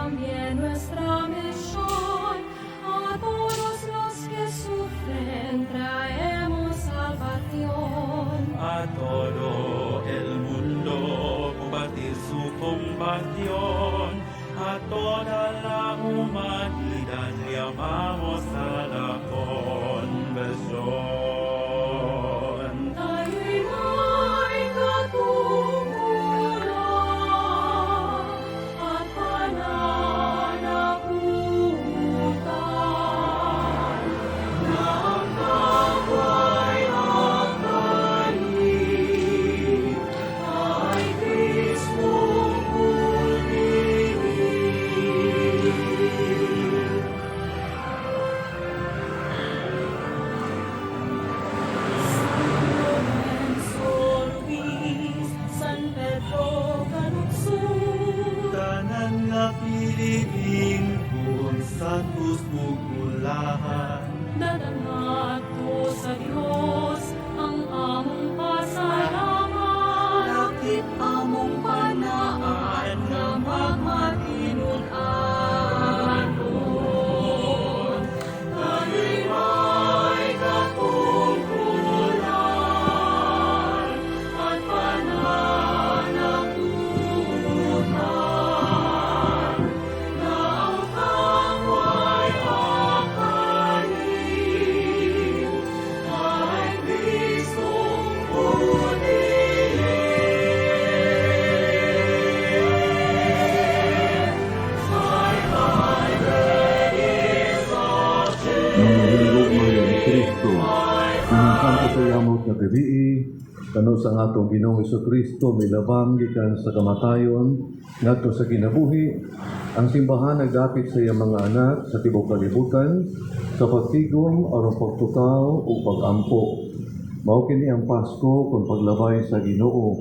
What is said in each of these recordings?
También nuestra misión. A todos los que sufren traemos salvación. A todo el mundo compartir su compasión. A toda la humanidad llamamos a la conversión. Tayo'y may katungkulan at pananagutan na ang kapwa'y akayin ay Kristong purihin. San Lorenzo, Luis, San Pedro, Kanuksud. Tanan nga Pilipin Santos ug ulahan. Dadangadto sa Dios ang among pasalamat. Lakip among panaad nga magmatinud-anon. Tayo'y may katungkulan at pananagutan na ang kapwa'y akayin ay Kristong purihin. Mga hinigugma ni Kristo, ining santo sa yamot nga gabii, kano sa atong Ginoong Kristo milabang gikan sa kamatayon ngadto sa kinabuhi, ang simbahan nagdapit sa iyang mga anak sa tibuok kalibutan sa pagtigom aron pagtukaw ug pagampo. Mao kini ang Pasko kung paglabay sa Ginoo.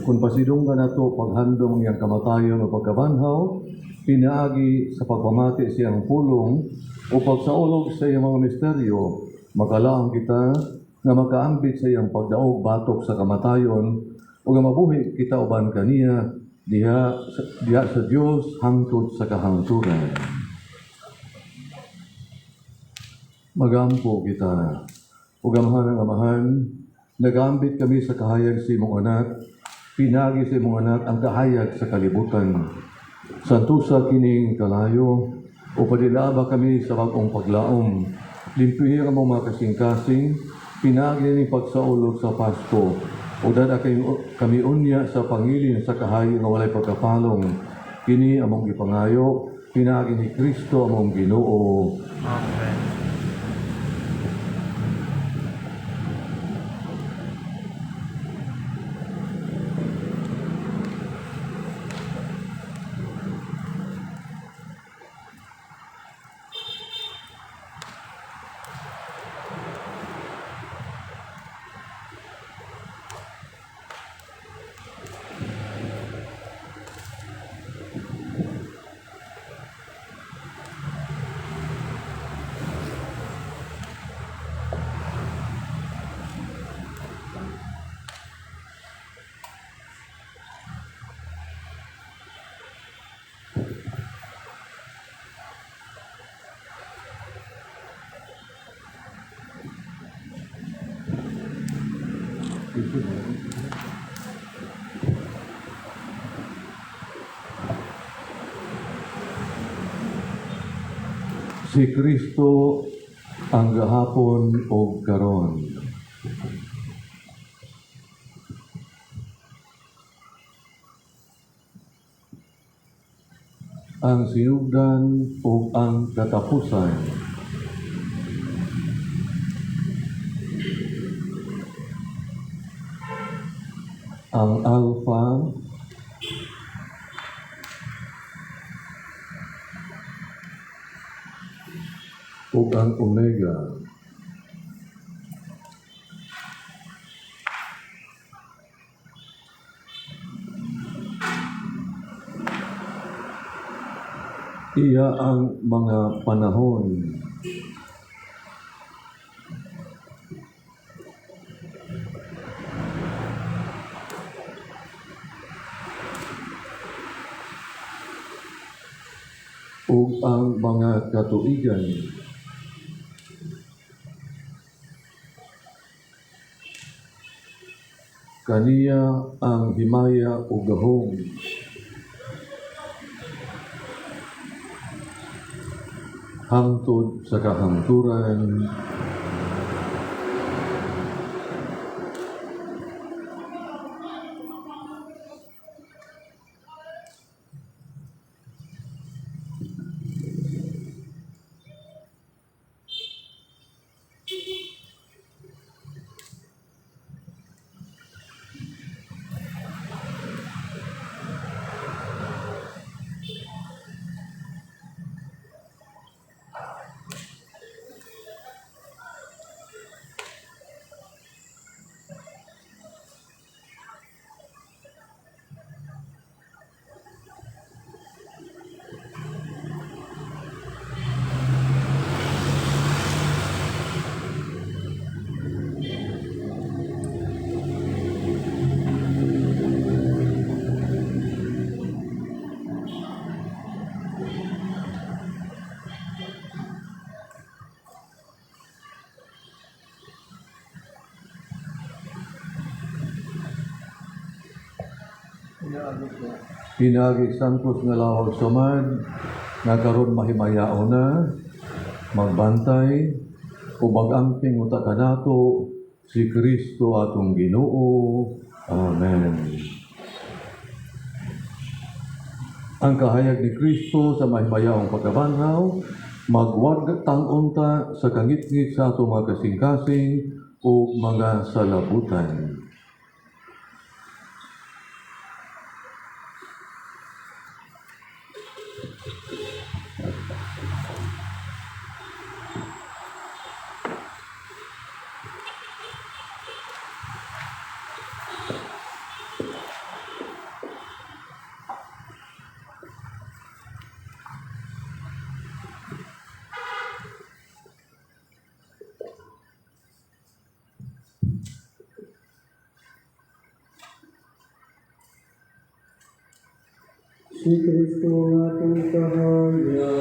Kung pasidunggan nato paghandom iyang kamatayon o pagkabanhaw, pinaagi sa pagpamati sa iyang pulong o pagsaulog sa iyang mga misteryo, makalaom kita nga makaambit sa iyang pagdaog batok sa kamatayon o nga mabuhi kita uban kaniya diha sa Dios hangtod sa kahangturan. Magampo kita. O Gamhanang Amahan, nagambit kami sa kahayag sa imong anak, pinaagi sa imong anak ang kahayag sa kalibutan. Santusa kining kalayo, o padilaba kami sa bag-ong paglaom. Limpihi ang among mga kasing-kasing, pinaagi ni pagsaulog sa Pasko, o dada kami unya sa pangilin sa kahayag nga walay pagkapalong. Kini among gipangayo, pinaagi ni Kristo among Ginoo. Amen. Si Kristo ang gahapon o karon. Ang sinugdan o ang katapusan. Ang Alpha ug ang Omega. Iya ang mga panahon. ug ang mga katuigan. Kaniya ang himaya ug gahom hangtod sa kahangturan. Pinaagi Santos nga lawag sumad, nga karon mahimayao na, magbantay, o mag-amping uta kanato, si Kristo atong Ginoo. Amen. Ang kahayag ni Kristo sa mahimayaong pagkabanhaw, magwag tangunta sa kangitngit sa atong mga kasing-kasing o mga salabutan. Si Kristo nga atong kahayag.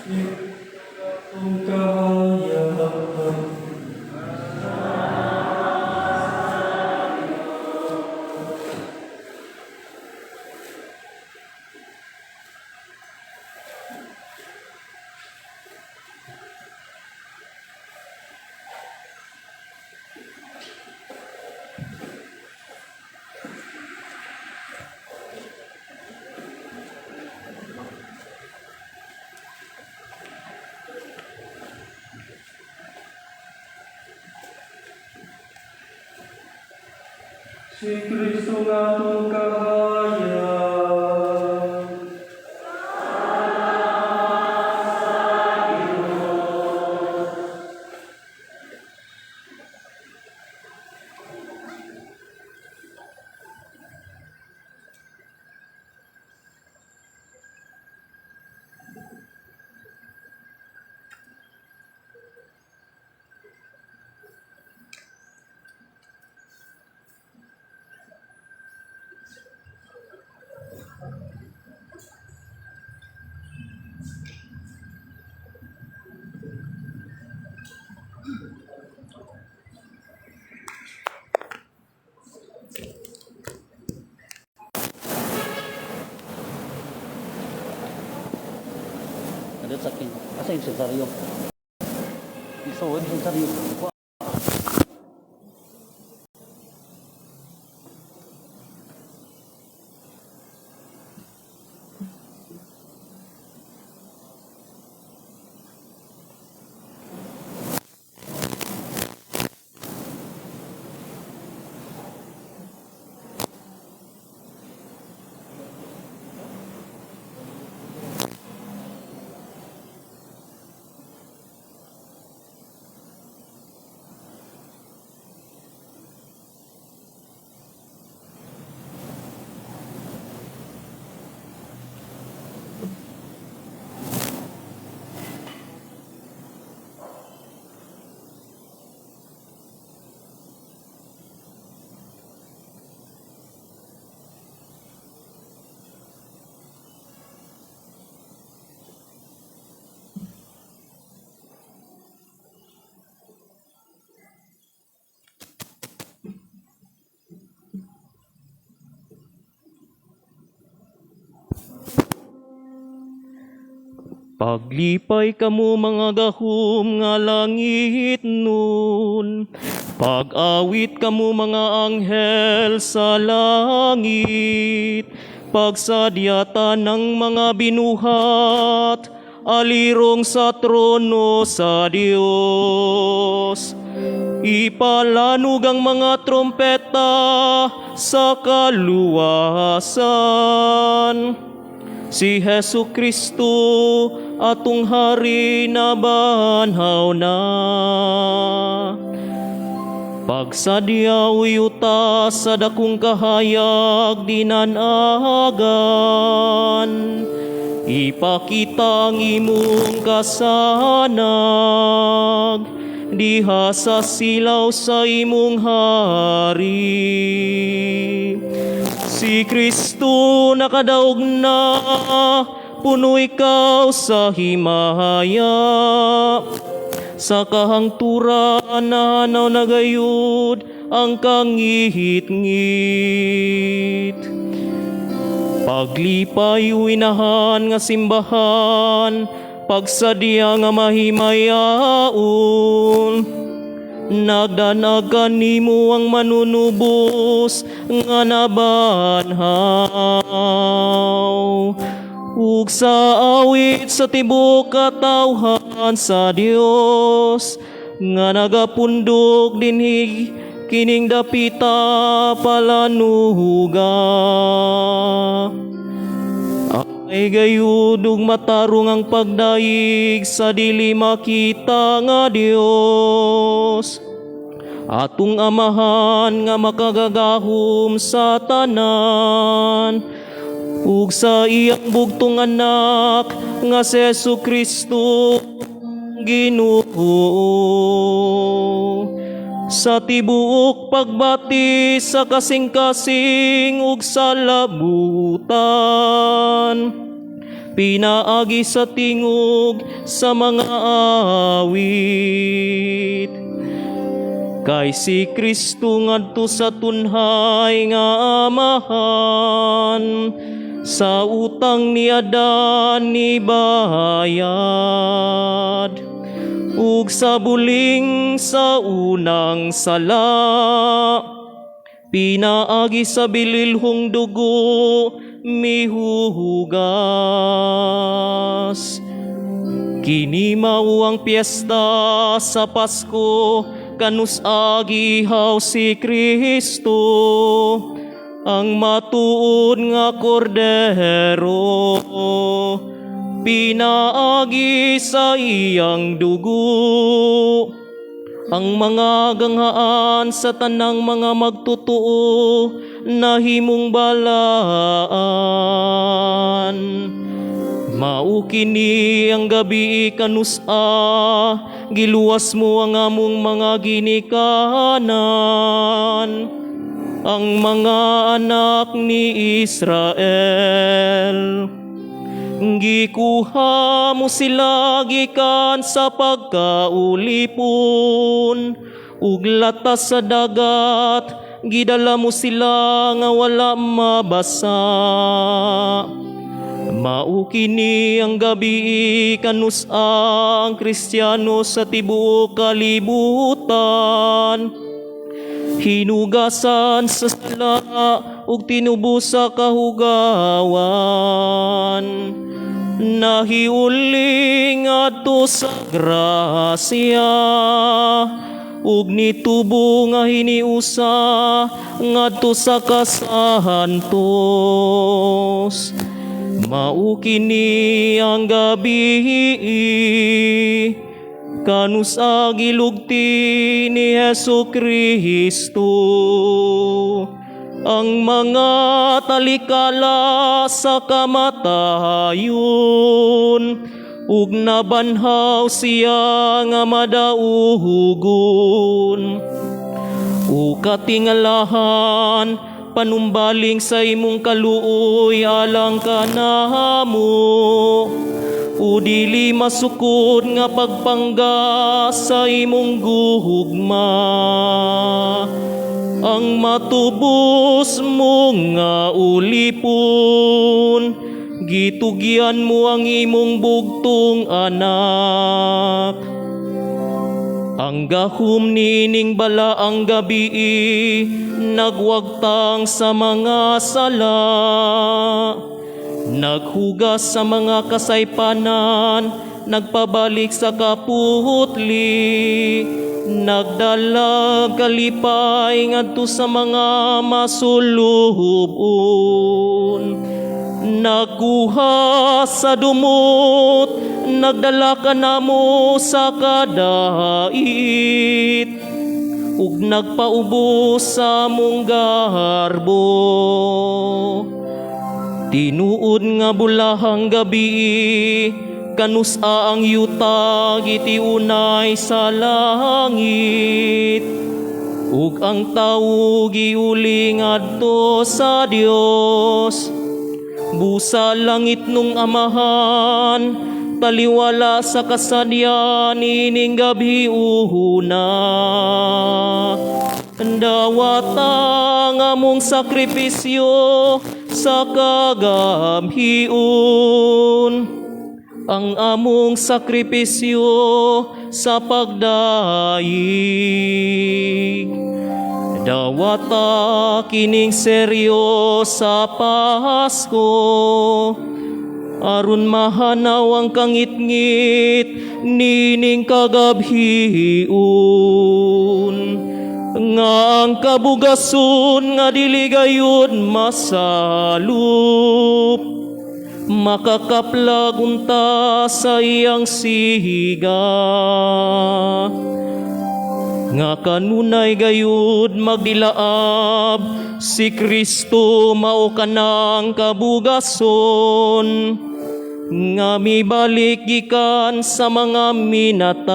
Si Kristo nga atong kahayag. Si Kristo nga atong kahayag. Ano sa akin? Asa yung sensaryo? Isuod yung sensaryo. Paglipay kamo, mga gahom nga langitnon. Pag-awit kamo, mga anghel sa langit. Pagsadyatan ng mga binuhat alirong sa trono sa Dios. Ipalanog ang mga trompeta sa kaluwasan. Si Hesu Kristo, atong hari, nabanhaw na. Pagsadya yuta sa dakong kahayag dinanagan. Ipakita ang imong kasanag diha sa silaw sa imong hari. Si Kristo nakadaog na, puno ikaw sa himaya. Sa kahangturan nahanaw na gayud ang kangihit-ngit. Paglipay, inahan nga simbahan, pagsadya nga mahimayaon. Nagdanag kanimo ang Manunubos nga nabanhaw. Ug sa awit sa tibuok katawhan sa Dios nga nagapundok dinhi kining dapita, palanuga. Ay gayud ug matarong ang pagdayeg sa dili makita nga Dios, atong Amahan nga makagagahom sa tanan, ug sa iyang bugtong Anak nga si Hesu Kristo Ginoo, sa tibuok pagbati sa kasing-kasing ug sa labutan, pinaagi sa tingog sa mga awit. Kay si Kristo ngadto sa tunhay nga Amahan, sa utang ni Adan nibayad, ug sa buling sa unang sala, pinaagi sa bililhong dugo mihuhugas. Kini mao ang piyesta sa Pasko kanus-a gihaw si Kristo, ang matuod nga kordero. Pinaagi sa iyang dugo, ang mga ganghaan sa tanang mga magtotoo nahimong balaan. Mao kini ang gabi kanus-a giluwas mo ang among mga ginikanan, ang mga anak ni Israel. Gikuha mo sila gikan sa pagkaulipon ug latas sa dagat gidala mo sila nga wala mabasa. Mao kini ang gabi kanus-a ang Kristiyano sa tibuok kalibutan hinugasan sa sala ug tinubos sa kahugawan, nahiuling ngadto sa grasya ug nitubo nga hiniusa ngadto sa kasantos. Mao kini ang gabi kanus-a gilugti ni Hesu Kristo ang mga talikala sa kamatayon ug nabanhaw siya nga madaugon. O katingalahan, panumbaling sa imong kaluoy alang kanamo, o dili masukod nga pagpangga sa imong guhugma, ang matubos mo nga ulipon Gitugyan mo ang imong bugtong anak. Ang gahom niining balaang gabii, nagwagtang sa mga sala, naghugas sa mga kasaypanan, nagpabalik sa kaputli, nagdala kalipay ngadto sa mga masulubon. Nagkuha sa dumot, nagdala kanamo sa kadait, ug nagpaubos sa among garbo. Tinuod nga bulahang gabi, kanusa ang yuta gitiunay sa langit, ug ang tawo giuli ngadto sa Dios. Busa langit nung amahan, taliwala sa kasadyan ining gabi uhuna. Dawata ang among sakripisyo sa kagamhion, ang among sakripisyo sa pagdaig. Dawata kining seryo sa Pasko, aron mahanaw ang kangitngit nining kagabhion, nga ang kabugason nga dili gayud masalup, makakaplag unta sa iyang siga, nga kanunay gayud magdilaab si Kristo mao kanang kabugason, nga mibalik gikan sa mga minatay,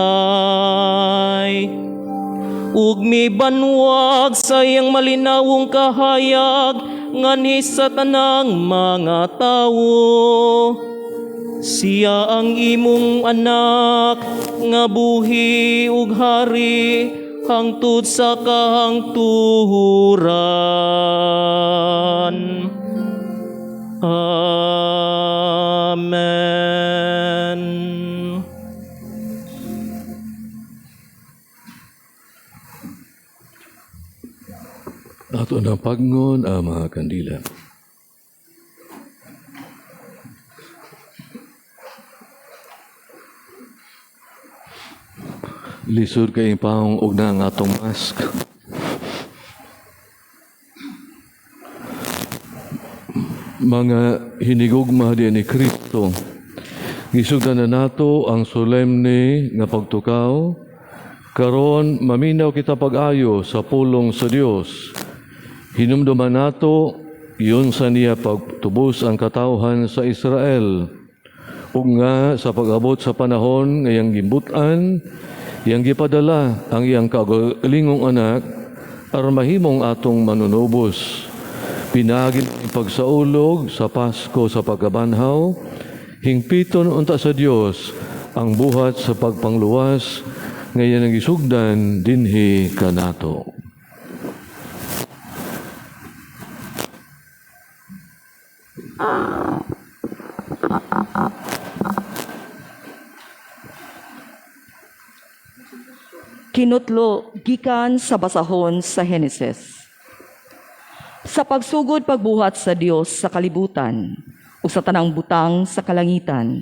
ug mibanwag sa iyang malinawong kahayag nganhi sa tanang mga tawo. Siya ang imong anak nga buhi ug hari hangtod sa kahangturan. Amen. Ato na pagngon ang mga kandila. Lisod kay paong og na ang atong mask. Mga hinigugma di ni Kristo, gisugdan na nato ang solemne nga pagtukaw. Karon maminaw kita pag-ayo sa pulong sa Dios. Hinumduman nato yun sa niya pagtubos ang katawhan sa Israel. Ug nga sa pag-abot sa panahon ngayang gimbutan, iyang gipadala ang iyang kaugalingong anak aron mahimong atong manunubos. Pinaagi ang pagsaulog sa Pasko sa pagkabanhaw, hingpiton unta sa Dios ang buhat sa pagpangluwas ngayon ang gisugdan dinhi kanato. Kinutlo gikan sa basahon sa Henesis. Sa pagsugod pagbuhat sa Dios sa kalibutan ug sa tanang butang sa kalangitan,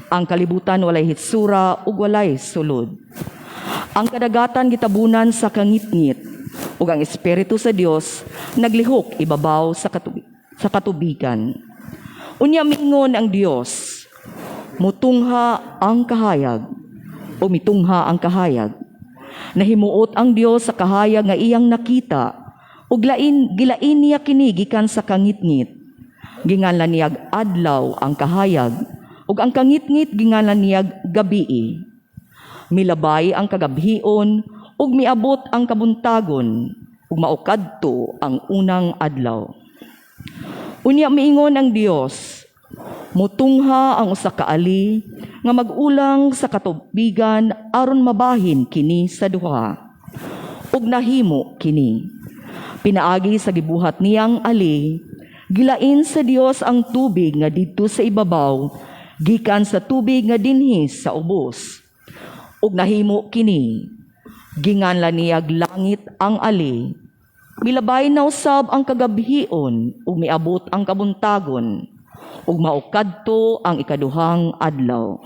ang kalibutan walay hitsura ug walay sulod. Ang kadagatan gitabunan sa kangitngit ug ang espiritu sa Dios naglihok ibabaw sa katubigan. Unya mingon ang Dios, mutungha ang kahayag o mitungha ang kahayag. Nahimuot ang Dios sa kahayag nga iyang nakita ug gilain niya kini gikan sa kangitngit. Ginganlan niyag adlaw ang kahayag ug ang kangitngit ginganlan niyag gabii. Milabay ang kagabhion ug miabot ang kabuntagon ug mao kadto ang unang adlaw. Unya miingon ang Dios, mutungha ang usa ka ali nga magulang sa katubigan aron mabahin kini sa duha. Ug nahimo kini. Pinaagi sa gibuhat niyang ali, Gilain sa Dios ang tubig nga didto sa ibabaw gikan sa tubig nga dinhi sa ubos. Ug nahimo kini. Ginganlan niyag langit ang ali. Milabay na usab ang kagabhion ug miabot ang kabuntagon ug mao kadto ang ikaduhang adlaw.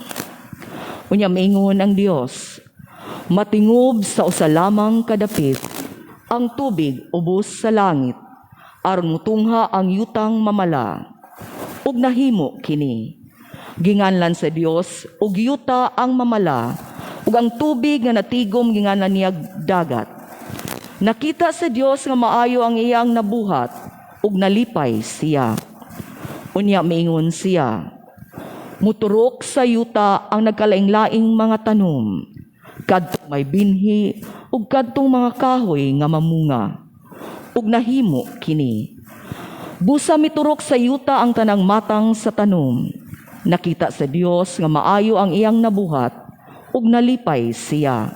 Unya miingon ang Dios, "Matingob sa usa lamang kadapit ang tubig ubos sa langit aron mutungha ang yutang mamala." Ug nahimo kini. Ginganlan sa Dios og yuta ang mamala ug ang tubig nga natigom ginganlan niya dagat. Nakita sa Dios nga maayo ang iyang nabuhat ug nalipay siya. Unya miingon siya, "Muturok sa yuta ang nagkalaing-laing mga tanom, kadtong may binhi ug kadtong mga kahoy nga mamunga." Ug nahimo kini. Busa miturok sa yuta ang tanang matang sa tanom. Nakita sa Dios nga maayo ang iyang nabuhat ug nalipay siya.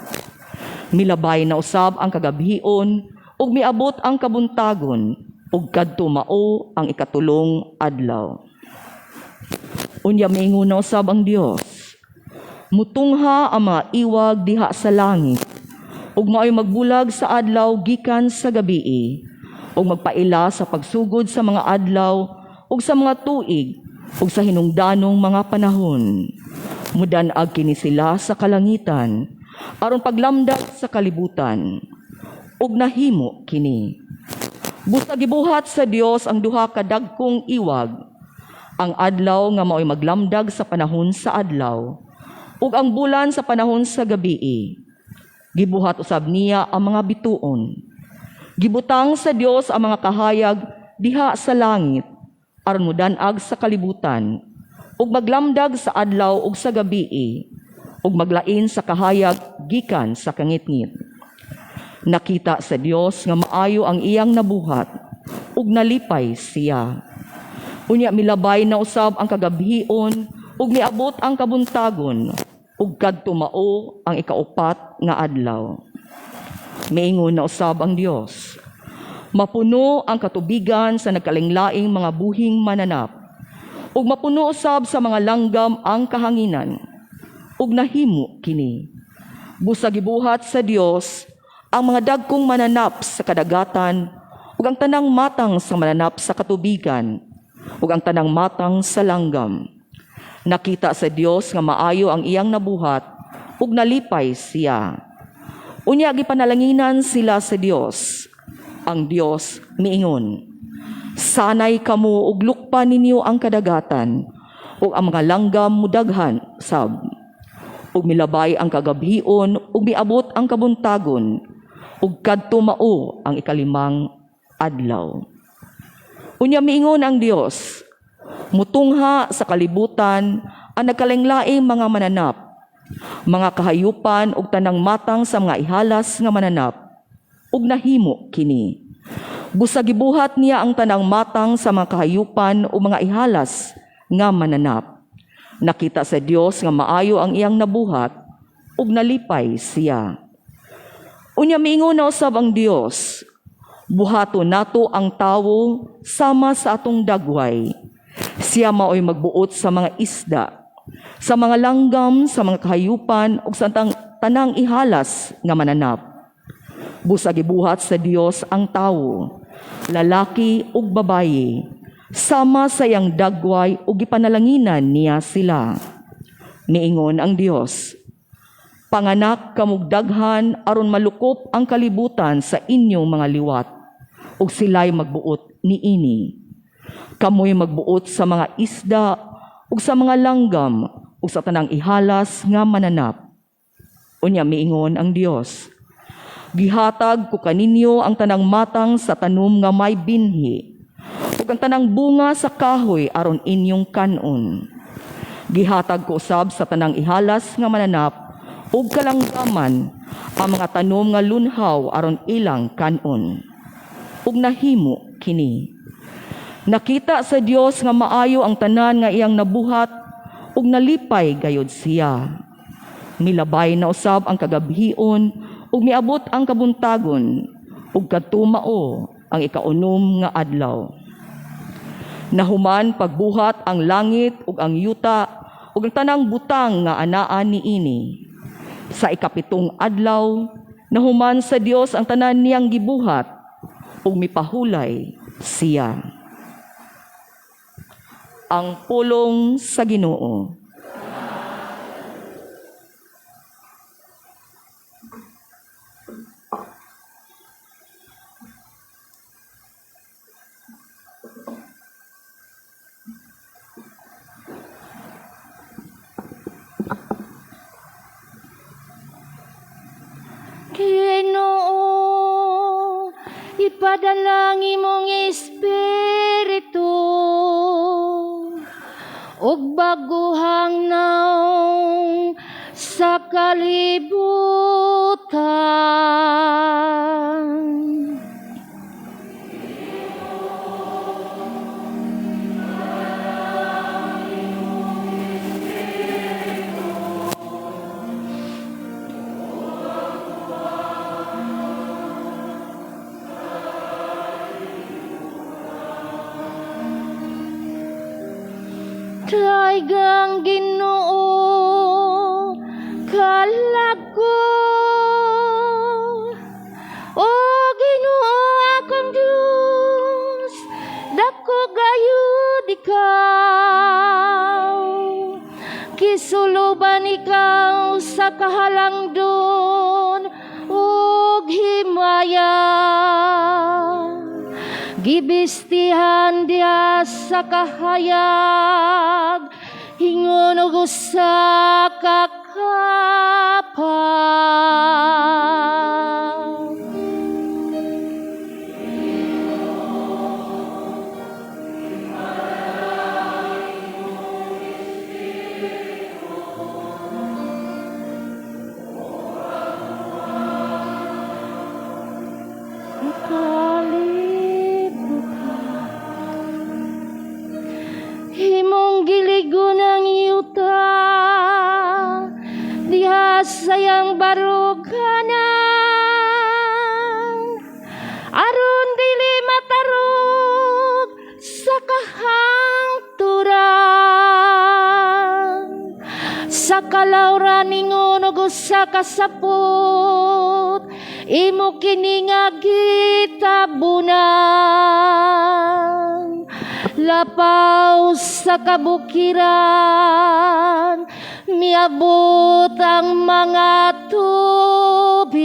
Milabay na usab ang kagabhion ug miabot ang kabuntagon ug kadto mao ang ikatulong adlaw. Unya miingon na usab ang Dios, "Mutungha ang mga iwag diha sa langit ug mao'y magbulag sa adlaw gikan sa gabii ug magpaila sa pagsugod sa mga adlaw ug sa mga tuig ug sa hinungdanong mga panahon. Mudan-ag kini sila sa kalangitan aron paglamdag sa kalibutan." Ug nahimo kini. Busa gibuhat sa Dios ang duha ka dagkong iwag, ang adlaw nga mao'y maglamdag sa panahon sa adlaw ug ang bulan sa panahon sa gabii. Gibuhat usab niya ang mga bituon. Gibutang sa Dios ang mga kahayag diha sa langit aron mudan-ag sa kalibutan ug maglamdag sa adlaw ug sa gabii ug maglain sa kahayag gikan sa kangitngit. Nakita sa Dios nga maayo ang iyang nabuhat ug nalipay siya. Unya milabay na usab ang kagabhion ug miabot ang kabuntagon ug kadto mao ang ikaupat nga adlaw. Miingon na usab ang Dios, "Mapuno ang katubigan sa nagkalaing-laing mga buhing mananap ug mapuno usab sa mga langgam ang kahanginan." Ug nahimo kini. Busa gibuhat sa Dios ang mga dagkong mananap sa kadagatan ug ang tanang matang sa mananap sa katubigan ug ang tanang matang sa langgam. Nakita sa Dios nga maayo ang iyang nabuhat ug nalipay siya. Unya gipanalanginan sila sa Dios. Ang Dios miingon, "Sanay kamo ug lukpa ninyo ang kadagatan ug ang mga langgam mudaghan sab." Ug milabay ang kagabhion ug miabot ang kabuntagon ug kadto mao ang ikalimang adlaw. Unya miingon ang Dios, "Mutungha sa kalibutan ang nagkalaing-laing mga mananap, mga kahayupan ug tanang matang sa mga ihalas nga mananap." Ug nahimo kini. Busa gibuhat niya ang tanang matang sa mga kahayupan o mga ihalas nga mananap. Nakita sa Dios nga maayo ang iyang nabuhat ug nalipay siya. Unya miingon na usab ang Dios, "Buhaton nato ang tawo sama sa atong dagway. Siya mao'y magbuot sa mga isda, sa mga langgam, sa mga kahayupan ug sa tanang ihalas nga mananap." Busa gibuhat sa Dios ang tawo, lalaki ug babayi, sama sa iyang dagway ug gipanalanginan niya sila. Miingon ang Dios, "Panganak kamog daghan aron malukop ang kalibutan sa inyong mga liwat, ug sila'y magbuot niini. Kamoy magbuot sa mga isda ug sa mga langgam ug sa tanang ihalas nga mananap." Unya miingon ang Dios, "Gihatag ko kaninyo ang tanang matang sa tanom nga may binhi ug ang tanang bunga sa kahoy aron inyong kan-on. Gihatag ko usab sa tanang ihalas nga mananap ug kalanggaman ang mga tanom nga lunhaw aron ilang kan-on." Ug nahimo kini. Nakita sa Dios nga maayo ang tanan nga iyang nabuhat ug nalipay gayod siya. Milabay na usab ang kagabhion ug miabot ang kabuntagon ug kadto mao ang ikaunom nga adlaw. Nahuman pagbuhat ang langit ug ang yuta ug ang tanang butang nga anaa niini. Sa ikapitong adlaw, nahuman sa Dios ang tanan niyang gibuhat ug mipahulay siya. Ang pulong sa Ginoo. Ginoo, ipadala ang imong espiritu ug baguhang naong sa kalibutan. Daygang Ginoo, kalag ko. O Ginoo akong Diyos, dako gayud ikaw. Kisuluban ikaw sa kahalangdon ug himaya. Gibistihan diha sa kahayag, ingon og usa ka kapa. Kalibutan. Himong giligon ang yuta, diha sayang baruganan, aron dili matarog sa kahangturan. Sa kalawran ingon og usa ka sapot, imo kini nga gitabunan. Lapaw sa kabukiran, miabot ang mga tubig.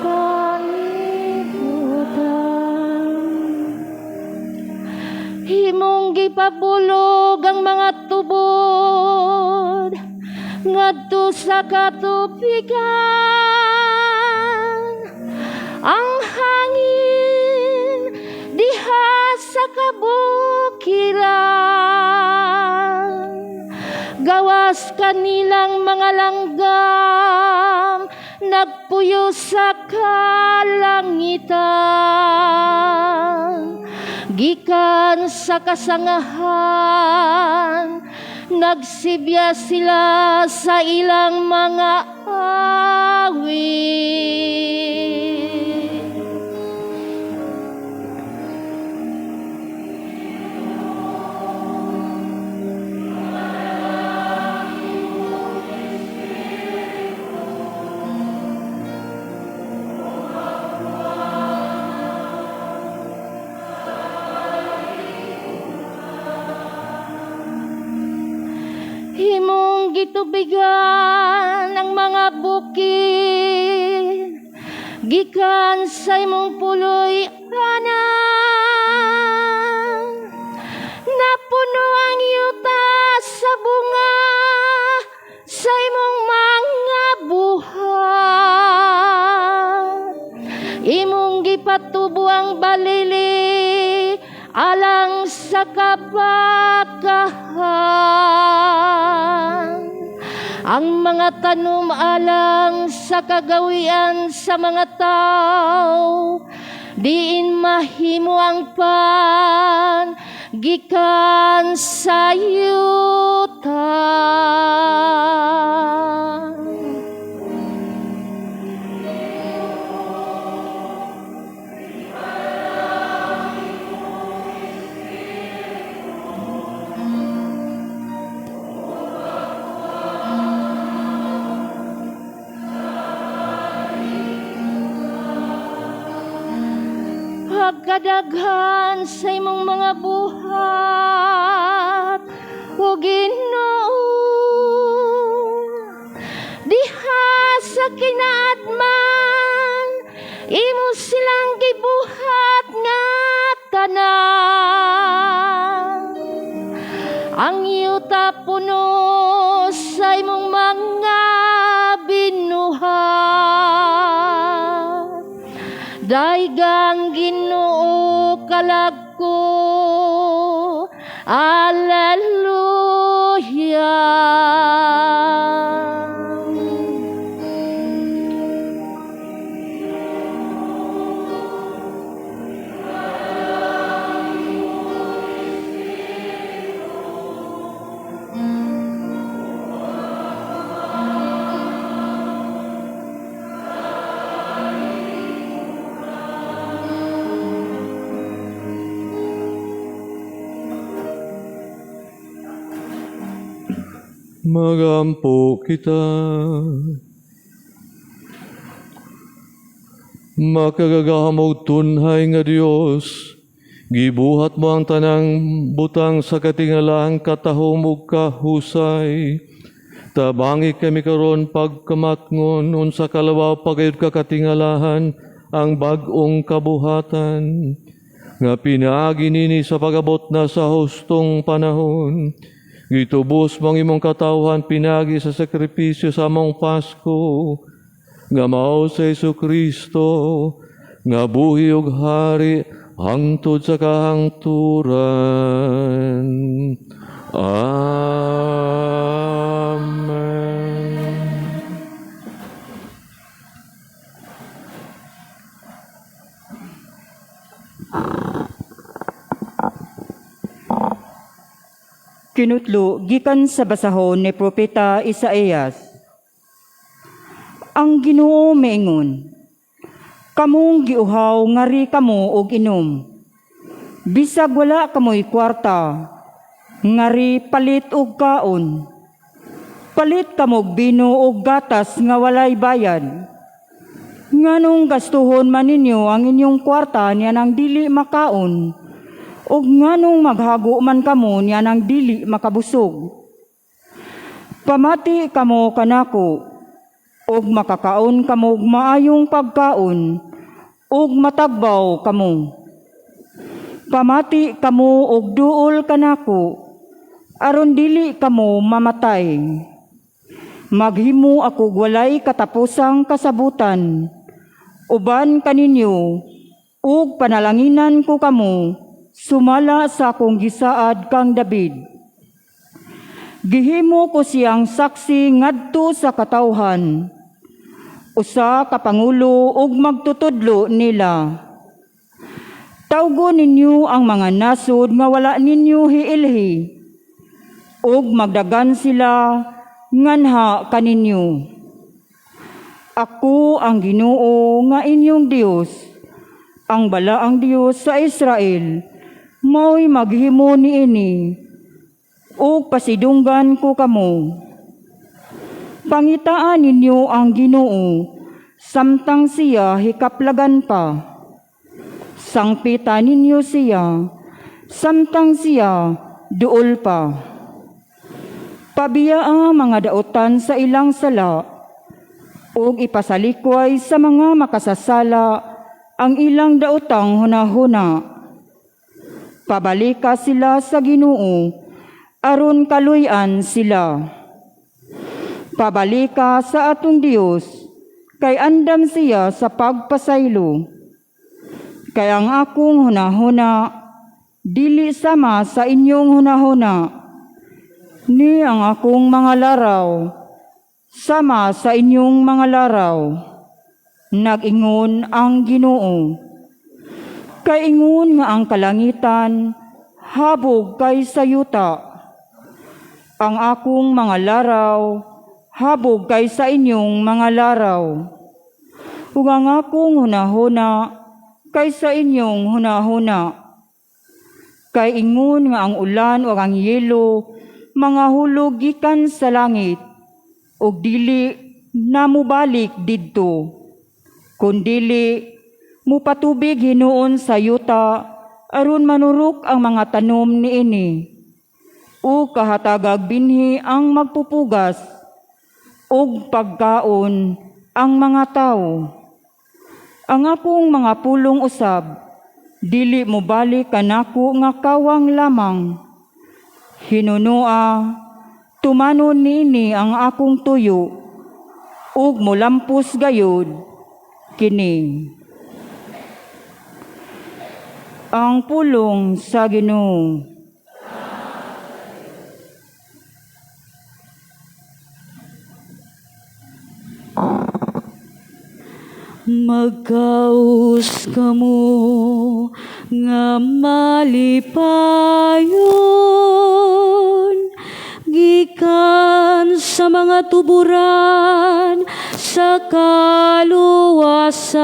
Kalibutan. Himong gipabulog ang mga tubod ngadto sa katubigan. Ang hangin diha sa kabukiran, gawas kanilang mga langgam nagpuyo sa kalangitan. Gikan sa kasangahan, nagsibya sila sa ilang mga awit. Himong gitubigan ang mga bukid, gikan sa imong puloy anan. Napuno ang yuta sa bunga sa imong mga buhat. Imong gipatubo ang balili alang sa kabakahan. Ang mga tanom alang sa kagawian sa mga tao, Diin mahimo ang pan gikan sa yuta. Pagkadaghan sa imong mga buhat, o Ginoo, diha sa kinaadman, imo silang gibuhat nga tanan. Ang yuta puno sa imong mga binuhat. Daygang Ginoo kalag ko. Alleluia. Magampo kita. Makagagahom tunhay nga Dios, gibuhat mo ang tanang butang sa katingalaang katahom ug kahusay. Tabangi kami karon pagkamatngon unsa kalawaw pagayod ka katingalahan ang bag-ong kabuhatan nga pinaagi nini sa pagabot na sa hustong panahon. Gitubos mong imong katawhan pinagi sa sakripisyo sa among Pasko nga mao sa Hesus Kristo nga buhi ug hari hangtod sa kahangturan. Amen. Kinutlo gikan sa basahon ni Propeta Isaías. Ang Ginoo miingon, kamong giuhaw ngari kamo og inom. Bisag wala kamoy kwarta, ngari palit og kaon. Palit kamog bino og gatas nga walay bayad. Nganong gastuhon man ninyo ang inyong kwarta niya nang dili makaon, ug nganong maghago man kamo niya nang dili makabusog. Pamati kamo kanako, ug makakaon kamo og maayong pagkaon, ug matagbaw kamo. Pamati kamo og duol kanako, aron dili kamo mamatay. Maghimo ako walay katapusang kasabutan, uban kaninyo, ug panalanginan ko kamo, sumala sa akong gisaad kang David. Gihimo ko siyang saksi ngadto sa katawhan, usa ka pangulo ug magtutudlo nila. Tawgo ninyo ang mga nasod nga wala ninyo hiilhi, ug magdagan sila nganha kaninyo. Ako ang Ginoo nga inyong Dios, ang balaang Dios sa Israel, mao'y maghimo niini, ug pasidunggan ko kamo. Pangitaan ninyo ang Ginoo, samtang siya hikaplagan pa. Sangpita ninyo siya, samtang siya duol pa. Pabiya ang mga dautan sa ilang sala, ug ipasalikway sa mga makasasala ang ilang daotang hunahuna. Pabalika sila sa Ginoo, aron kaluy-an sila. Pabalika sa atong Dios, kay andam siya sa pagpasaylo. Kay ang akong hunahuna, dili sama sa inyong hunahuna, ni ang akong mga laraw, sama sa inyong mga laraw. Nag-ingon ang Ginoo. Kay ingon nga ang kalangitan habog kaysa yuta, ang akong mga laraw habog kaysa inyong mga laraw, ug ang akong hunahuna kaysa inyong hunahuna. Kay ingon nga ang ulan ug ang yelo mga hulog gikan sa langit ug dili na mobalik didto, kundili mupatubig hinuon sa yuta aron manurok ang mga tanom niini ug kahatagag binhi ang magpupugas ug pagkaon ang mga tawo. Ang akong mga pulong usab dili mobalik kanako nga kawang lamang. Hinunoa, tumanon niini ang akong tuyo ug molampos gayud kini. Ang pulong sa Ginoo. Magkaus kamo nga malipayon gikan sa mga tuburan sa kaluwasan.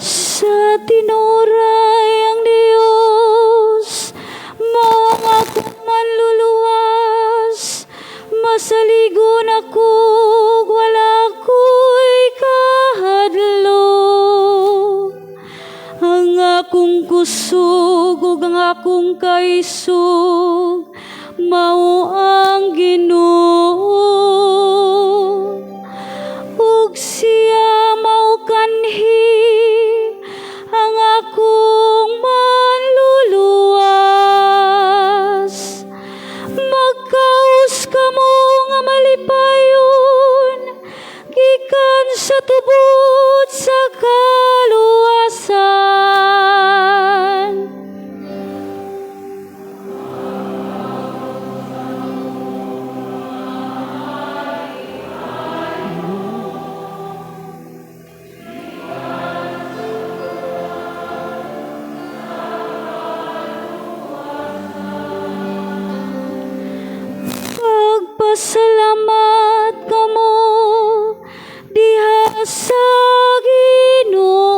Sa tinuray ang Diyos, mao ang akong manluluwas, masaligon ako, wala ko'y kahadlok. Ang akong kusog ug ang akong kaisog, mao ang Ginoo. Ug siya mao kanhi ang akong manluluwas. Magkaus kamo nga malipayon gikan sa tubod sa kaluwasan. Pagpasalamat kamo diha sa Ginoo.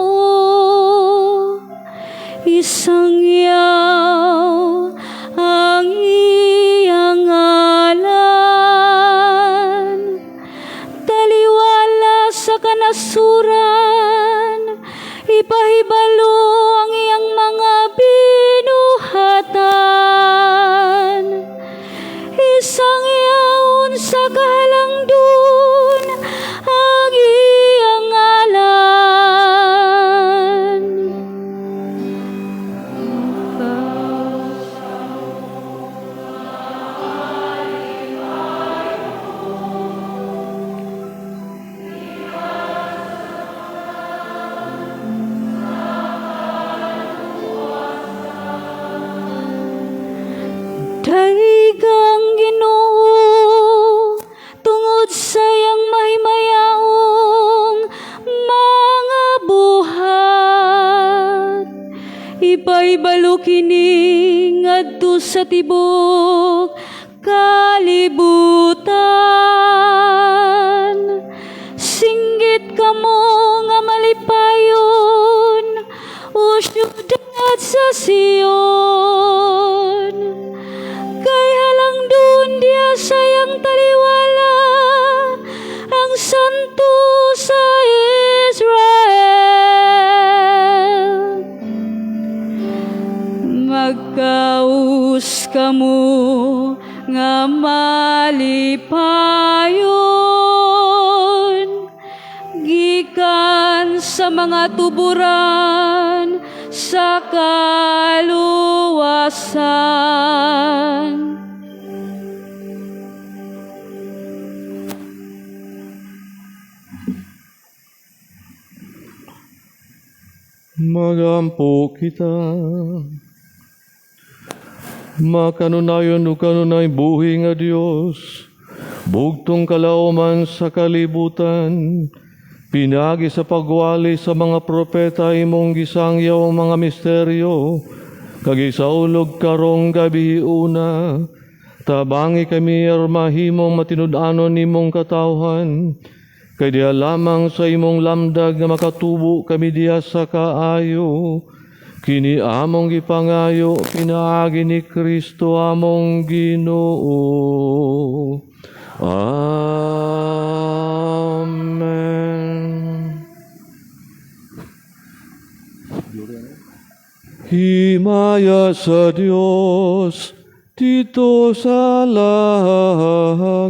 Isangyaw ang iyang ngalan. Taliwala sa kanasuran, ipahibalo ang iyang mga binuhatan. Isangyaon sa kahalangdon ang iyang ngalan. Daigang Ginoo tungod sa iyang mahimayaong mga buhat. Ipahibalo kini ngadto sa tibok kalibutan. Singgit kamo nga malipayon, o syudad sa Sion. Kay halangdon diha sa iyang taliwala ang santo sa Israel. Magkaus kamo nga malipayon gikan sa mga tuburan sa kaluwasan. Magampo kita. Makanunayon ug kanunay buhi nga Dios, bugtong kalauman sa kalibutan, pinaagi sa pagwali sa mga propeta imong gisangyaw ang mga misteryo, kag isaulog karong gabi una, tabangi kami aron mahimong matinud-anon nimong katawhan, kay diha lamang sa imong lamdag nga makatubo kami diha sa kaayo. Kini among gipangayo pinaagi ni Kristo among Ginoo. Amen. Himaya sa Dios didto sa langit.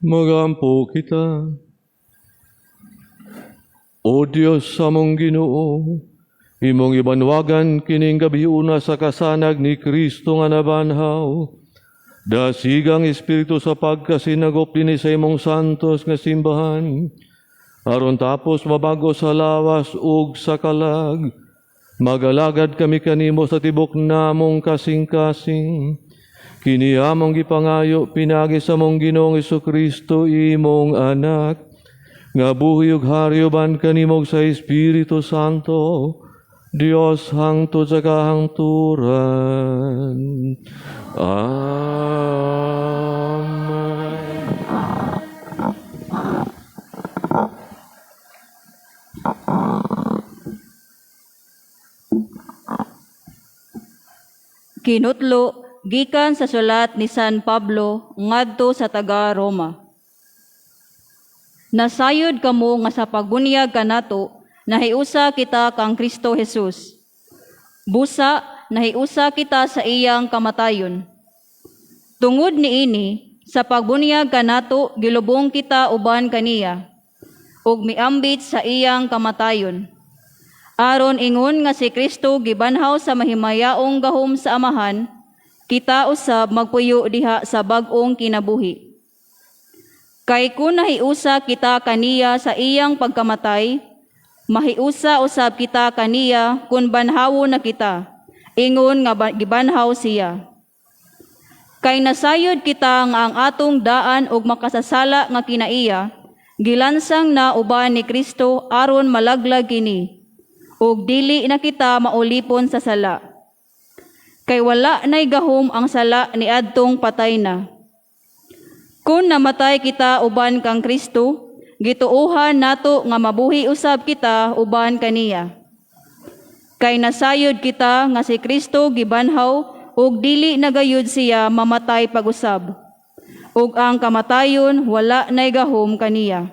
Magampo kita. O Dios sa among Ginoo, imong ibanwagan kining gabiuna sa kasanag ni Kristo nga nabanhaw. Dasigang Espiritu sa pagkasinagop dinhi sa imong santos nga simbahan, aron tapos mabago sa lawas ug sa kalag. Magalagad kami kanimo sa tibok namong kasing-kasing. Kini among gipangayo pinagi sa among Ginoong Kristo, imong anak, nga buhi ug hari uban kanimo sa Espiritu Santo, Dios hangtod sa kahangturan. Amen. Kinutlo gikan sa sulat ni San Pablo ngadto sa taga Roma. Nasayod kamo nga sa pagbunyag kanato nahiusa kita kang Kristo Jesus. Busa nahiusa kita sa iyang kamatayon. Tungod niini sa pagbunyag kanato gilubong kita uban kaniya ug miambit sa iyang kamatayon. Aron ingon nga si Kristo gibanhaw sa mahimayaong gahom sa Amahan, kita usab magpuyo diha sa bag-ong kinabuhi. Kay kun nahiusa kita kaniya sa iyang pagkamatay, mahiusa usab kita kaniya kun banhawo na kita, ingon nga gibanhaw siya. Kay nasayod kita nga ang atong daan og makasasala nga kinaiya, gilansang na uban ni Kristo aron malaglag kini, ug dili na kita maulipon sa sala. Kay wala na'y gahom ang sala niadtong patay na. Kun namatay kita uban kang Kristo, gituohan nato nga mabuhi usab kita uban kaniya. Kay nasayod kita nga si Kristo gibanhaw ug dili na gayud siya mamatay pag-usab. Ug ang kamatayon wala na'y gahom kaniya.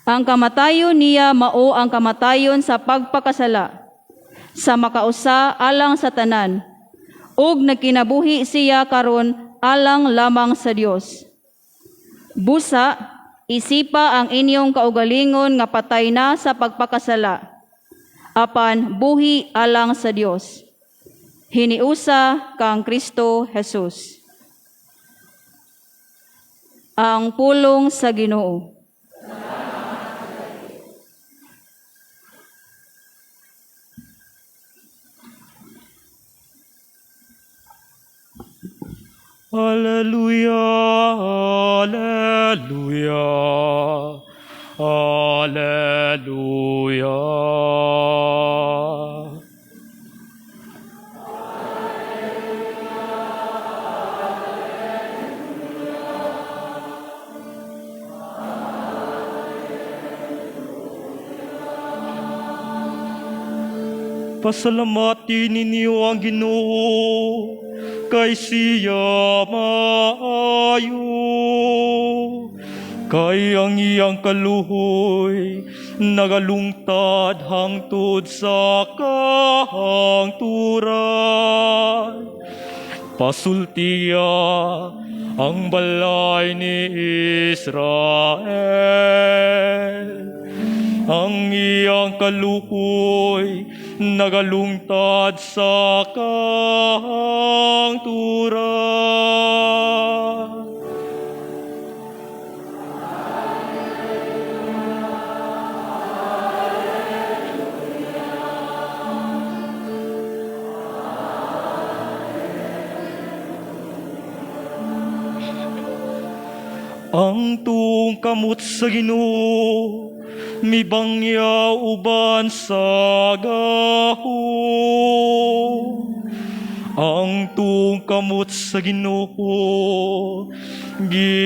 Ang kamatayon niya mao ang kamatayon sa pagpakasala, sa makausa alang sa tanan, ug nagkinabuhi siya karon alang lamang sa Dios. Busa, isipa ang inyong kaugalingon nga patay na sa pagpakasala, apan buhi alang sa Dios. Hiniusa kang Kristo Jesus. Ang pulong sa Ginoo. Alleluia, alleluia, alleluia. Pasalamati ninyo ang Ginoo, kay siya maayo. Kay ang iyang kaluhoy nagalungtad hangtod sa kahangturan. Pasultiya ang balay ni Israel. Ang iyang kaluhoy nagalungtad sa kahangturan. Ang tuong kamot sa Ginoo mibangyaw uban sa gahom. Ang tuong kamot sa Ginoo gibayaw.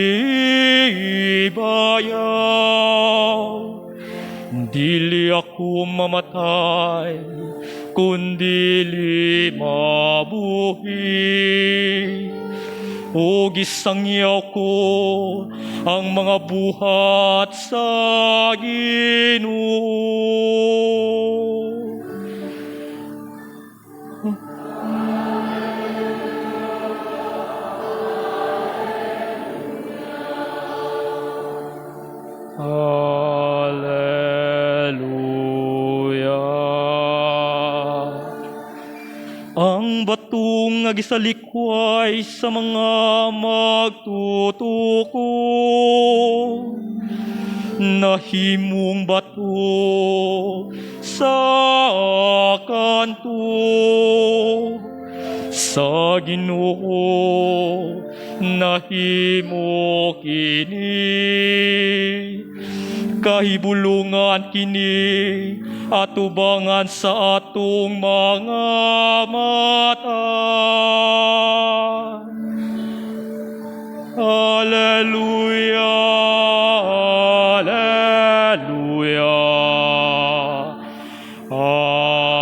Dili ako mamatay, kundili mabuhi. O gisangyaw ko ang mga buhat sa Ginoo. Alleluia. Ang batong nga gisalikway sa mga magtutuko, nahimong bato sa kanto. Sa Ginoo nahimo kini, kahibulungan kini atubangan sa atong mga mata. Alleluia, Alleluia, Alleluia.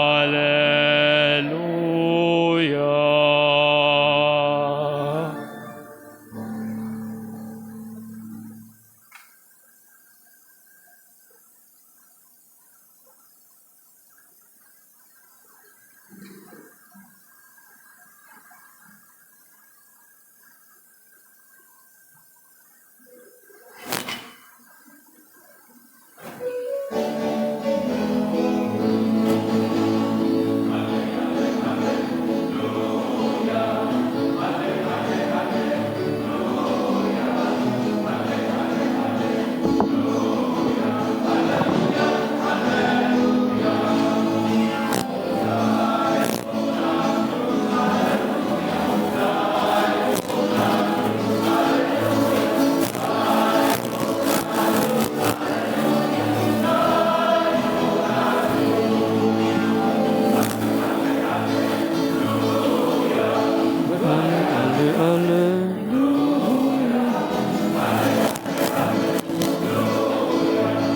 Ale, ale.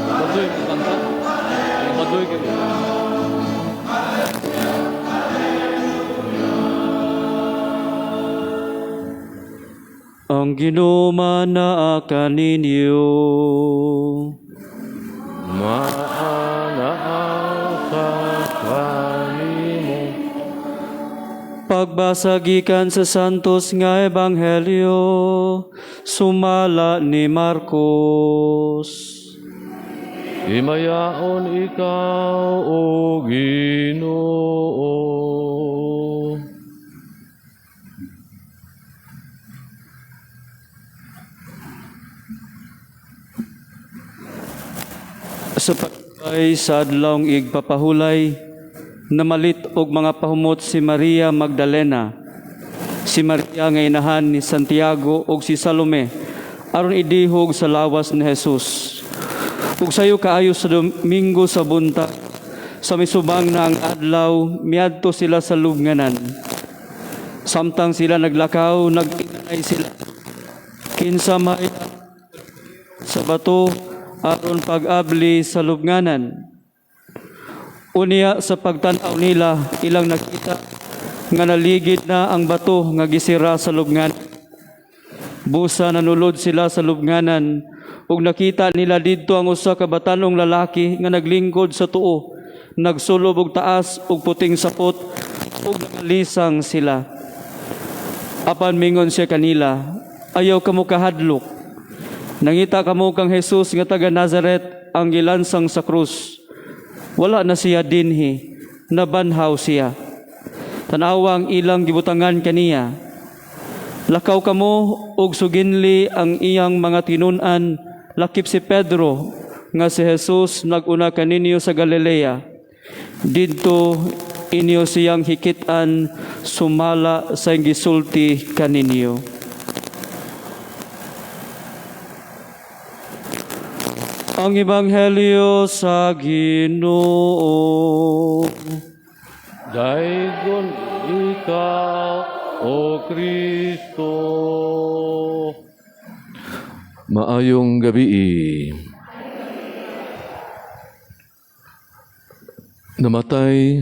Baduy mo kanta. Baduy kayo. Ang Ginoo naa kaninyo. Maanaa sa kanimo. Pagbasa gikan sa Santos nga Ebanghelyo, sumala ni Marcos. Imayaon ikaw, O Ginoo. Sa pagbay sa adlawng igpapahulay, namalit og mga pahumot si Maria Magdalena, si Maria nga inahan ni Santiago ug si Salome, aron idihog sa lawas ni Jesus. Ug sayo kaayo sa Domingo sa buntag, sa misubang na ang adlaw, miadto sila sa lubnganan. Samtang sila naglakaw, nag-inay sila. Kinsa may sa bato aron pag-abli sa lubnganan. Unya sa pagtan-aw nila ilang nakita nga naligid na ang bato nga gisira sa lubnganan. Busa nanulod sila sa lubnganan ug nakita nila didto ang usa ka batan-ong lalaki nga naglingkod sa tuo, nagsulob og taas ug puting sapot ug nangalisang sila. Apan mingon siya kanila, ayaw kamo kahadlok. Nangita kamo kang Jesus nga taga Nazaret ang gilansang sa krus. Wala na siya dinhi, nabanhaw siya. Tanawa ang ilang gibutangan kaniya. Lakaw kamo og suginli ang iyang mga tinun-an, lakip si Pedro nga si Jesus naguna kaninyo sa Galilea. Didto inyo siyang hikit-an sumala sa gisulti kaninyo. Ang Ebanghelyo sa Ginoo. Daigon ikaw, O Kristo. Maayong gabi. Namatay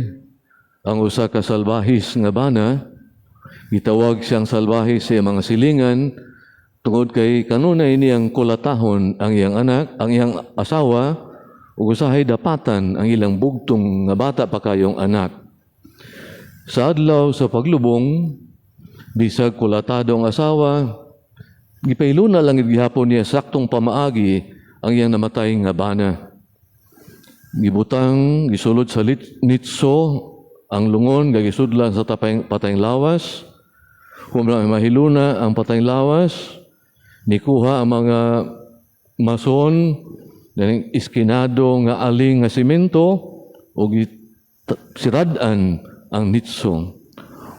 ang usa ka salbahis nga bana. Gitawag siyang salbahis sa iyang mga silingan tungod kay kanunay niyang kulatahon ang iyang anak, ang iyang asawa ug usahay dapatan ang ilang bugtong nga bata pa kayong anak. Sa adlaw sa paglubong, bisag kulatado ang asawa, gipailuna lang gid gihapon niya saktong pamaagi ang iyang namatay nga bana. Gibutang, gisulod sa nitso ang lungon nga gisudlan sa patayng lawas. Kung mahiluna ang patayng lawas, nikuha ang mga mason ng iskinado nga aling nga simento o sirad-an ang nitso.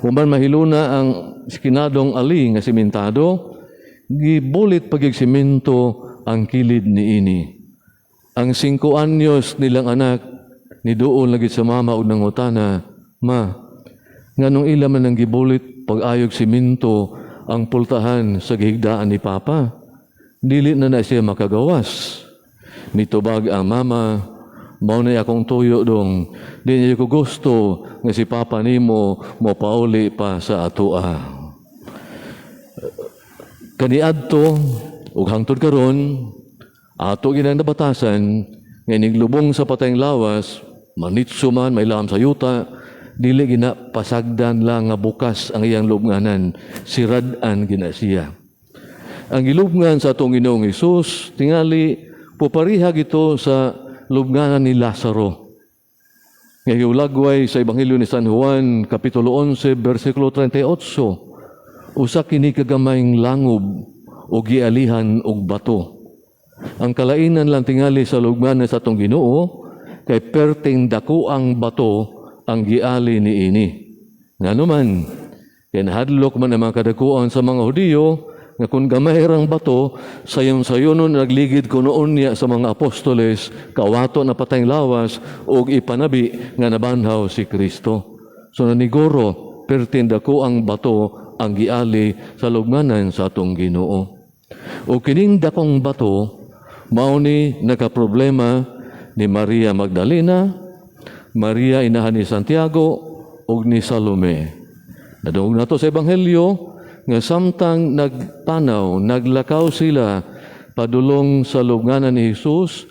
Kung man mahiluna ang iskinadong aling nga simentado, gibulit pagig simento ang kilid niini. Ang 5 anyos nilang anak ni duol lagi sa mama og nangutana, "Ma, nganong ila man ang gibulit pag-ayog simento ang pultahan sa gihigdaan ni Papa? Dili na na siya makagawas." Nitubag ang mama, "Mao na akong tuyo, dong. Di niya ko gusto nga si Papa nimo mo pauli pa sa atoa." Kaniadto ug hangtod karon ato ginang nabatasan nga iniglubong sa patayng lawas, manitso man, may lam sa yuta, dili gina pasagdan lang nga bukas ang iyang lubnganan, sirad-an gina siya. Ang gilubngan sa atong Ginoong Hesus, tingali pupariha gito sa lubnganan ni Lazaro. Nga giulagway sa Ebanghelyo ni San Juan, Kapitulo 11, versikulo 38. Usa kini kagamayng langob o gialihan og bato. Ang kalainan lang tingali sa lubnganan sa atong Ginoo kay perting dako ang bato ang giali niini. Ngano man, kay nahadlok man ang mga kadakuan sa mga Hudiyo nga kung gamay rang bato, sayon-sayonon nagligid kuno niya sa mga apostoles, kawato na patayng lawas, ug ipanabi nga nabanhaw si Kristo. So naniguro, perting dako ang bato ang giali sa lubnganan sa atong Ginoo. O kining dakong bato, mao ni nakaproblema ni Maria Magdalena, Maria inahan ni Santiago ug ni Salome. Nadungog nato sa Ebanghelyo nga samtang nagpanaw, naglakaw sila padulong sa lubnganan ni Jesus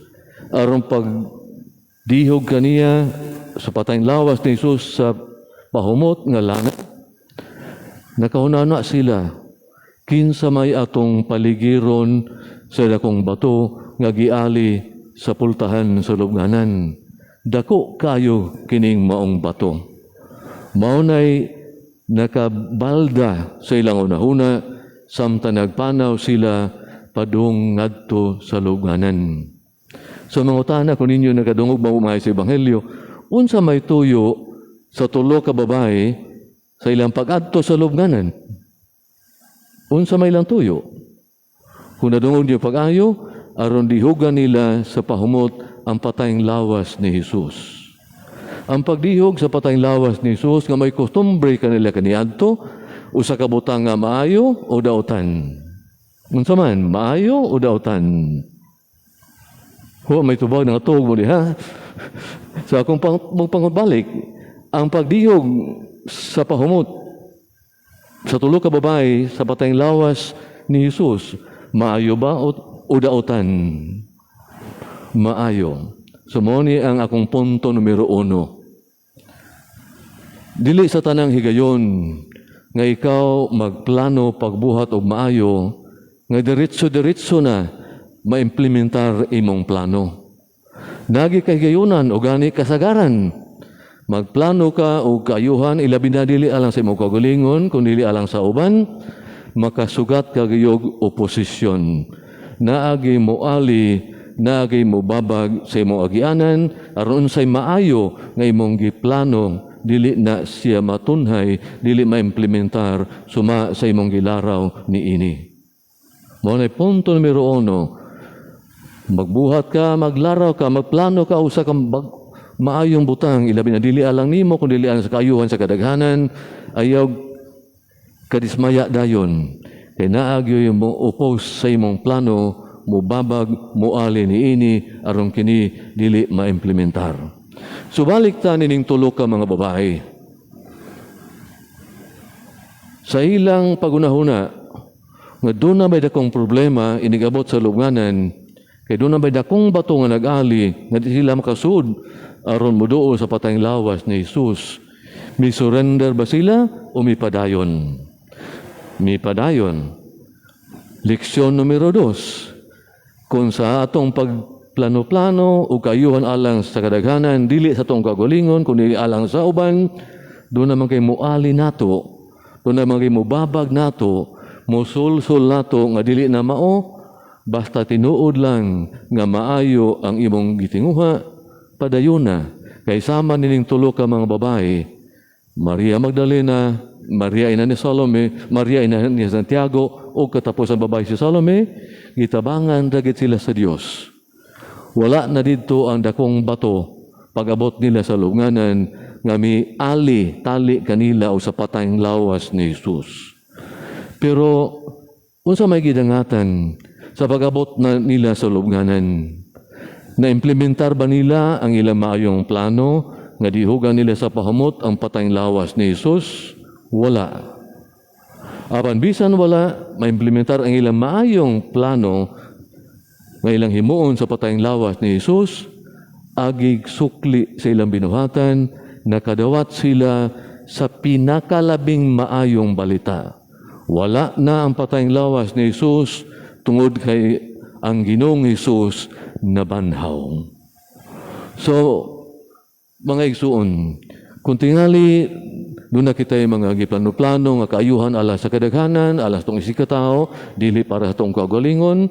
aron pagdihog kaniya sa patayng lawas ni Jesus sa pahumot nga langit. Nakahunana sila, kinsa may atong paligiron sa dakong bato nga giali sa pultahan sa lubnganan? Dako kayo kining maong bato. Mao nay nakabalda sa ilang unahuna samtang nagpanaw sila padung ngadto sa lubnganan. So mangutana kung ninyo nakadungog ba sa Ebanghelyo, unsa may tuyo sa tulo ka babae sa ilang pag-adto sa lubnganan? Unsa may ilang tuyo? Kung nadungog niyo pag-ayo, aron dihugan nila sa pahumot ang patayng lawas ni Jesus. Ang pagdihog sa patayng lawas ni Jesus nga may kostumbre kanila kaniadto, usa ka butang nga maayo o dautan? Unsa man, maayo o dautan? Ho, may tubag nga tuog mo diha. Sa akong pang, ang pagdihog sa pahumot sa tulo ka babae sa patayng lawas ni Jesus, maayo ba o dautan? Maayo. So mao ni ang akong punto numero 1. Dili sa tanang higayon nga ikaw magplano pagbuhat og maayo nga diretso-diretso na maimplementar imong plano. Nagi kay higayonan o gani kasagaran. Magplano ka og kaayuhan, ilabi na dili alang sa imong kaugalingon kun dili alang sa uban, makasugat ka gayog oposisyon. Naagi mo ali, naagi mo babag sa imong agianan aron unsay maayo nga imong giplano dili na siya matunhay, dili maimplementar suma sa imong gilaraw niini. Mao na punto numero 1. Magbuhat ka, maglaraw ka, magplano ka usa ka maayong butang, ilabi na dili alang nimo kun dili alang sa kaayuhan sa kadaghanan, ayaw kadismaya dayon. Kay naagyoy mo oppose sa imong plano, mubabag, muali niini aron kini dili maimplementar. Subalik ta nining tulo ka mga babae. Sa ilang pagunahuna, nga doon na may dakong problema inigabot sa lubnganan, kay doon na may dakong bato nga nag-ali, nga di sila makasud aron moduol sa patayng lawas ni Jesus. Mi surrender ba sila o mipadayon? Mipadayon. Leksyon numero 2. Kung sa atong pagplano-plano o kaayuhan alang sa kadaghanan, dili sa atong kaugalingon, kundi alang sa uban, doon naman kay muali nato, doon naman kay mubabag nato, musulsul nato nga dili na mao, basta tinuod lang nga maayo ang imong gitinguha, padayon na. Kay sama nining tulo ka mga babae, Maria Magdalena, Maria ina ni Salome, Maria ina ni Santiago, o katapos ang babae si Salome, gitabangan dagit sila sa Dios. Wala na didto ang dakong bato pag-abot nila sa lubnganan nga miali tali kanila o sa patayng lawas ni Jesus. Pero unsa may gidangatan sa pag-abot na nila sa lubnganan? Na-implementar ba nila ang ilang maayong plano nga dihugan nila sa pahamot ang patayng lawas ni Jesus? Wala. Apan bisan wala maimplementar ang ilang maayong plano nga ilang himuon sa patayng lawas ni Jesus, agig sukli sa ilang binuhatan, nakadawat sila sa pinakalabing maayong balita. Wala na ang patayng lawas ni Jesus tungod kay ang Ginoong Hesus nabanhaw. So, mga igsuon, kung tingali, doon na kita'y mga giplano-plano, nga kaayuhan alas sa kadaghanan, alas tong isikatao, dili para sa tong kaugalingon,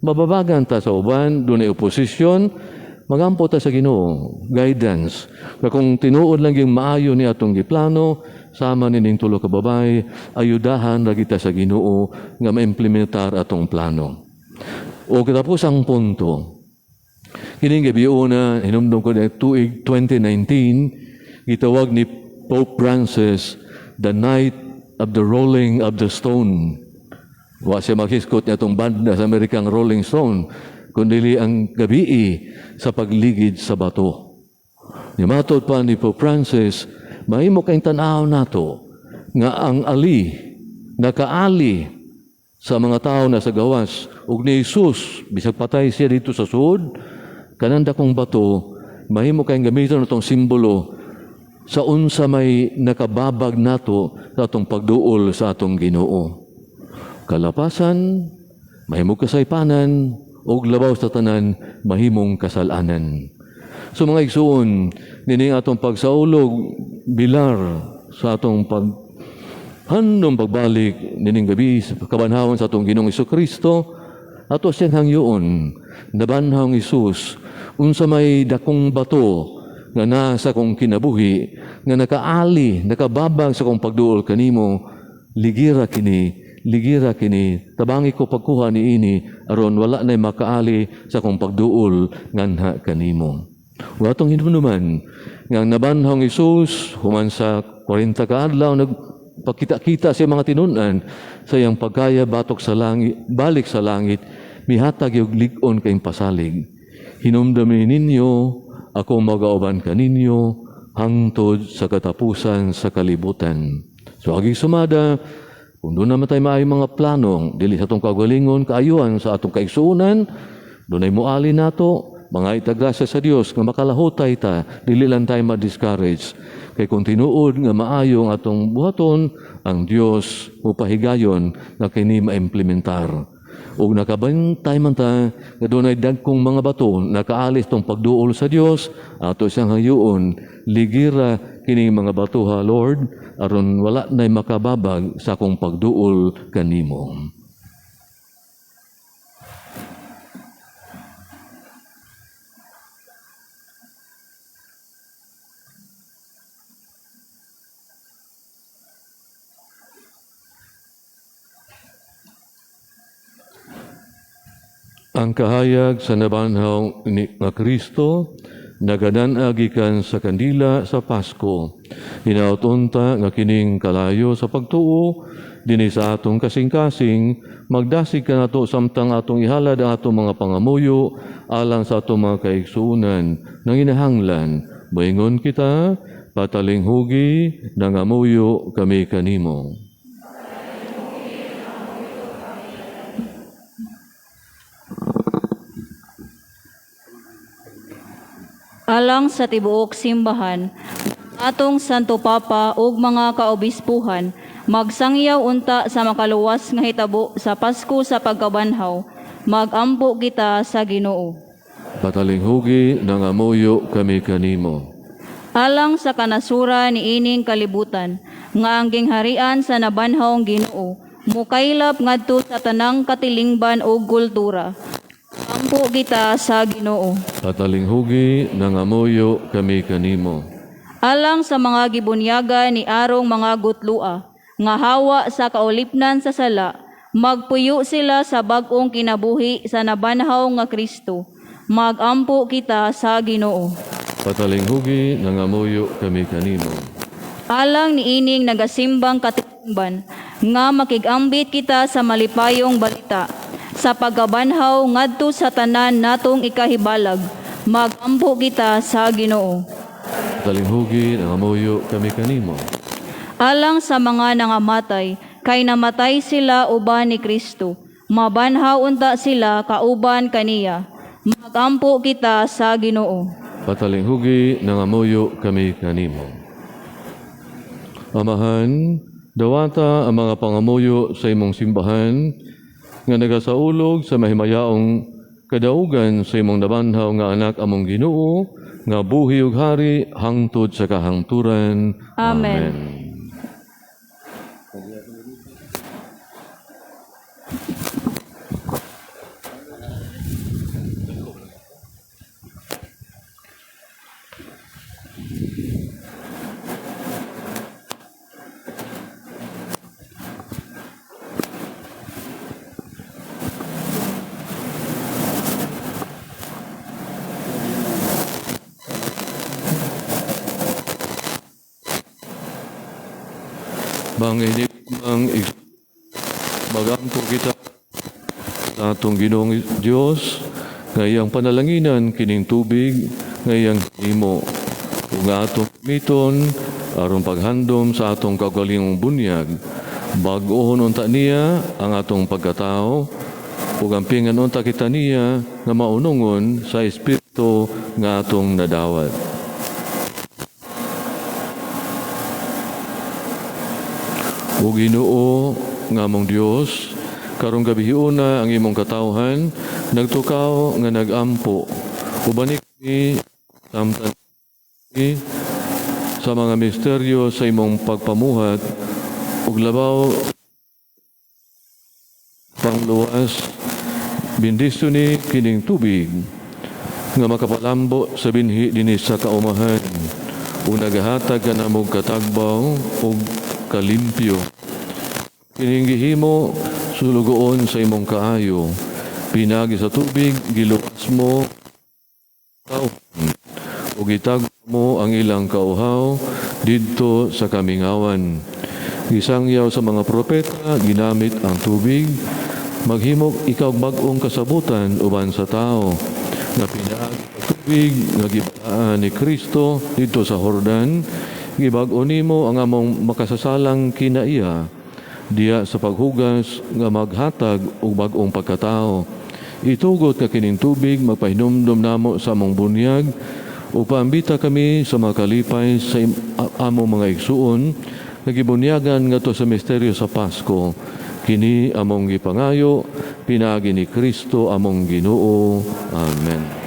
mababagan ta sa uban, doon ay oposisyon, magampo ta sa Ginoo, guidance. Nga kung tinuod lang yung maayo ni atong giplano, sama nining tulo ka babay, ayudahan ra kita sa Ginoo nga maimplementar atong plano. O katapos ang punto, kining gabi una, hinumdum ko na tuig 2019, gitawag ni Pope Francis the night of the rolling of the stone. Wa siya maghiskot niya itong banda sa Amerikang Rolling Stone, kundi ang gabii sa pagligid sa bato. Nimatod pa ni Pope Francis, mahimo kayong tan-aw nato nga ang ali, nakaali sa mga tao na sa gawas, ug ni Jesus, bisag patay siya dito sa suod, kanang dakong bato, mahimo kayong gamiton atong simbolo sa unsa may nakababag nato sa atong pagduol sa atong Ginoo. Kalapasan, mahimong kasaypanan, ug labaw sa tanan, mahimong kasalanan. So mga igsuon, nining atong pagsaulog, bilar sa atong paghandom pagbalik nining gabi sa kabanhawan sa atong Ginoong Hesukristo, ato siyang hangyoon, nabanhawang Hesus, unsa may dakong bato nga nasa kong kinabuhi, nga nakaali, nakababag sa kong pagduol kanimo, ligira kini, ligira kini, tabangi ko pagkuha ni ini, aron wala na'y makaali sa kong pagduol nganha kanimo. Wa atong hinumduman, nga ang nabanhawang Hesus, human sa 40 ka adlaw, nagpakita-kita sa mga tinun-an sa iyang pagkaya batok sa langit, balik sa langit, mihatag yung lig-on kayong pasalig. Hinumdumi ninyo, ako magauban kaninyo, hangtod sa katapusan sa kalibutan. So, aging sumada, kung doon naman tayo maayong mga plano, dili sa atong kaugalingon, kaayuhan sa atong kaigsuonan, doon ay muali nato, mga itagrasya sa Dios nga makalahutay ta, dili lang tayo ma-discourage. Kay kung tinuod nga maayo ang atong buhaton, ang Dios mupahigayon nga kini maimplementar. Ug nakabantay man ta nga dunay dagkong mga bato nakaalis tong pagduol sa Dios, ato siyang hayuon, ligira kining mga bato ha Lord, aron wala nay makababag sa akong pagduol kanimo. Ang kahayag sa nabanhaw ni nga Kristo nagadan-a gikan sa kandila sa Pasko. Hinaut unta nga kining kalayo sa pagtuo dinhi sa atong kasing-kasing, magdasig kanato samtang atong ihalad ang atong mga pangamuyo alang sa atong mga kaigsuonan nanginahanglan. Moingon kita, patalinghugi nangamuyo kami kanimo. Alang sa tibuok simbahan, atong Santo Papa ug mga kaobispuhan, magsangyaw unta sa makaluwas nga hitabo sa Pasko sa pagkabanhaw. Magampo kita sa Ginoo. Patalinghugi nangamuyo kami kanimo. Alang sa kanasura niining kalibutan, nga ang gingharian sa nabanhawng Ginoo, mukaylap ngadto sa tanang katilingban ug kultura. Ampo kita sa Ginoo. Patalinghugi nangamuyo kami kanimo. Alang sa mga gibunyaga ni arong mga gutlua, nga hawa sa kaulipnan sa sala, magpuyo sila sa bag-ong kinabuhi sa nabanhaw nga Kristo. Magampo kita sa Ginoo. Patalinghugi nangamuyo kami kanimo. Alang niining nagasimbang katilingban, nga makigambit kita sa malipayong balita, sa pagkabanhaw ngadto sa tanan natong ikahibalag, magampo kita sa Ginoo. Patalinghugi nangamuyo kami kanimo. Alang sa mga nangamatay, kay namatay sila uban ni Kristo, mabanhaw unta sila kauban kaniya. Magampo kita sa Ginoo. Patalinghugi nangamuyo kami kanimo. Amahan, dawata ang mga pangamuyo sa imong simbahan nga nagasaulog sa mahimayaong kadaugan sa imong nabanhaw nga anak among Ginoo nga buhi ug hari hangtod sa kahangturan. Amen. Manginip mang magampo kita sa atong Ginoong Dios nga iyang panalanginan kining tubig nga iyang himo ug nga atong gamiton aron paghandom sa atong kaugalingong bunyag. Bag-ohon unta niya ang atong pagkatao ug ampingan unta kita niya nga maunongon sa espiritu nga atong nadawat. O Ginoo nga among Dios, karong gabihiuna ang imong katawhan nagtukaw nga nagampo. Uban kami samtang kami sa mga misteryo sa imong pagpamuhat ug labaw pangluwas, bendisyon ni kining tubig nga makapalambo sa binhi dinhi sa kaumahan ug nagahatag kanamog katagbaw ug kalimpyo. Kining gihimo sulugoon sa imong kaayo, pinagi sa tubig giluwas mo tawhan ug gitagbo mo ang ilang kauhaw didto sa kamingawan. Gisangyaw sa mga propeta ginamit ang tubig, maghimog ikaw bag-ong kasabutan uban sa tao nga pinaagi sa tubig nga gibalaan ni Kristo didto sa Jordan. Gibag-o nimo ang among makasasalang kinaiya diya sa paghugas nga maghatag og bag-ong pagkatao. Itugot ka kining tubig magpahinumdom namo sa among bunyag ug paambita kami sa mga kalipay sa among mga igsuon nga gibunyagan ngadto sa misteryo sa Pasko. Kini among gipangayo pinaagi ni Kristo among Ginoo. Amen.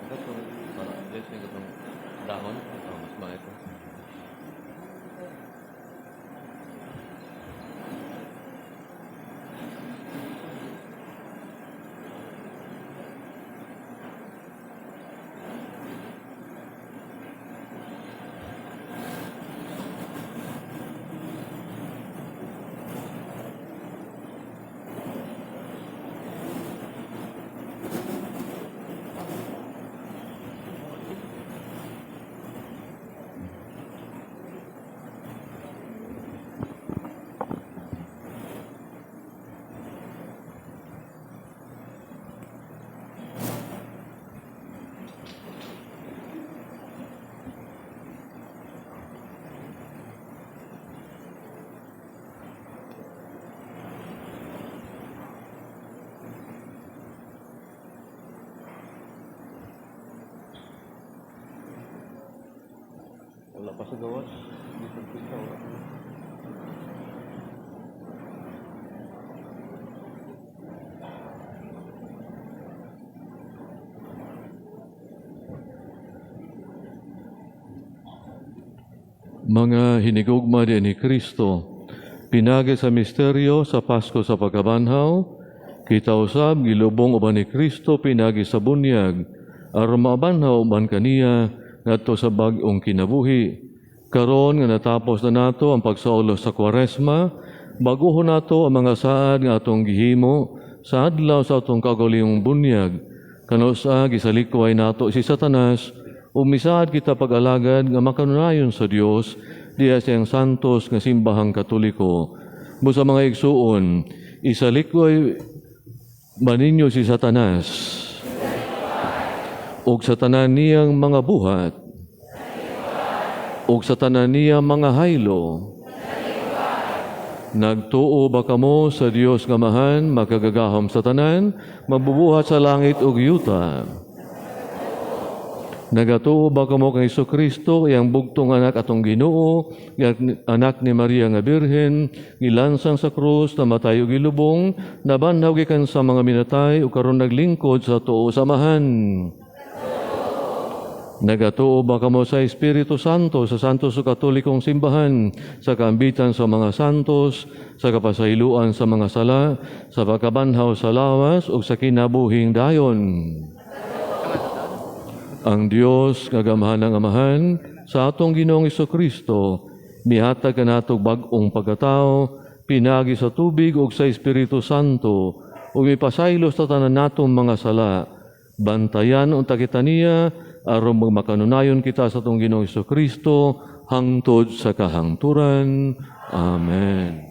Ito, para let's make itong dahon. Oh, mas maayo. Wala pa sa gawas. Hindi pa pista, wala pa. Mga hinigugma din ni Kristo, pinagi sa misteryo sa Pasko sa pagkabanhaw, kita usab gilubong uban ni Kristo pinagi sa bunyag, aron mabanhaw uban kaniya ngadto sa bag-ong kinabuhi. Karon nga natapos na nato ang pagsaulo sa Kwaresma, baguhon nato ang mga saad nga atong gihimo sa adlaw sa atong kaugalingong bunyag. Kano sa gisalikway nato si Satanas, umisaad kita pag-alagad nga makanunayon sa Dios diha siyang santos nga simbahang Katoliko. Busa mga igsuon, isalikway ba ninyo si Satanas ug sa tanan niyang mga buhat ug sa tanan niyang mga haylo? Nagtuo ba kamo sa Dios nga Amahan, makagagahom sa tanan, mabubuhat sa langit ug yuta? Nagatuo ba kamo kang Kristo, iyang bugtong anak atong Ginoo, anak ni Maria nga Birhen, gilansang sa krus, namatay ug gilubong, nabanhaw gikan sa mga minatay ug karon naglingkod sa tuo sa Amahan? Nagatuo ba kamo sa Espiritu Santo, sa Santos ug Katolikong Simbahan, sa kaambitan sa mga santos, sa kapasayloan sa mga sala, sa pagkabanhaw sa lawas ug sa kinabuhing dayon? Ang Dios nga gamhanan ng Amahan sa atong Ginoong Kristo mihatag kanatog bag-ong pagkatao pinagi sa tubig ug sa Espiritu Santo ug mipasaylo sa tanan natong mga sala. Bantayan unta kita niya aron makanunayon kita sa atong Ginoong Kristo hangtod sa kahangturan. Amen.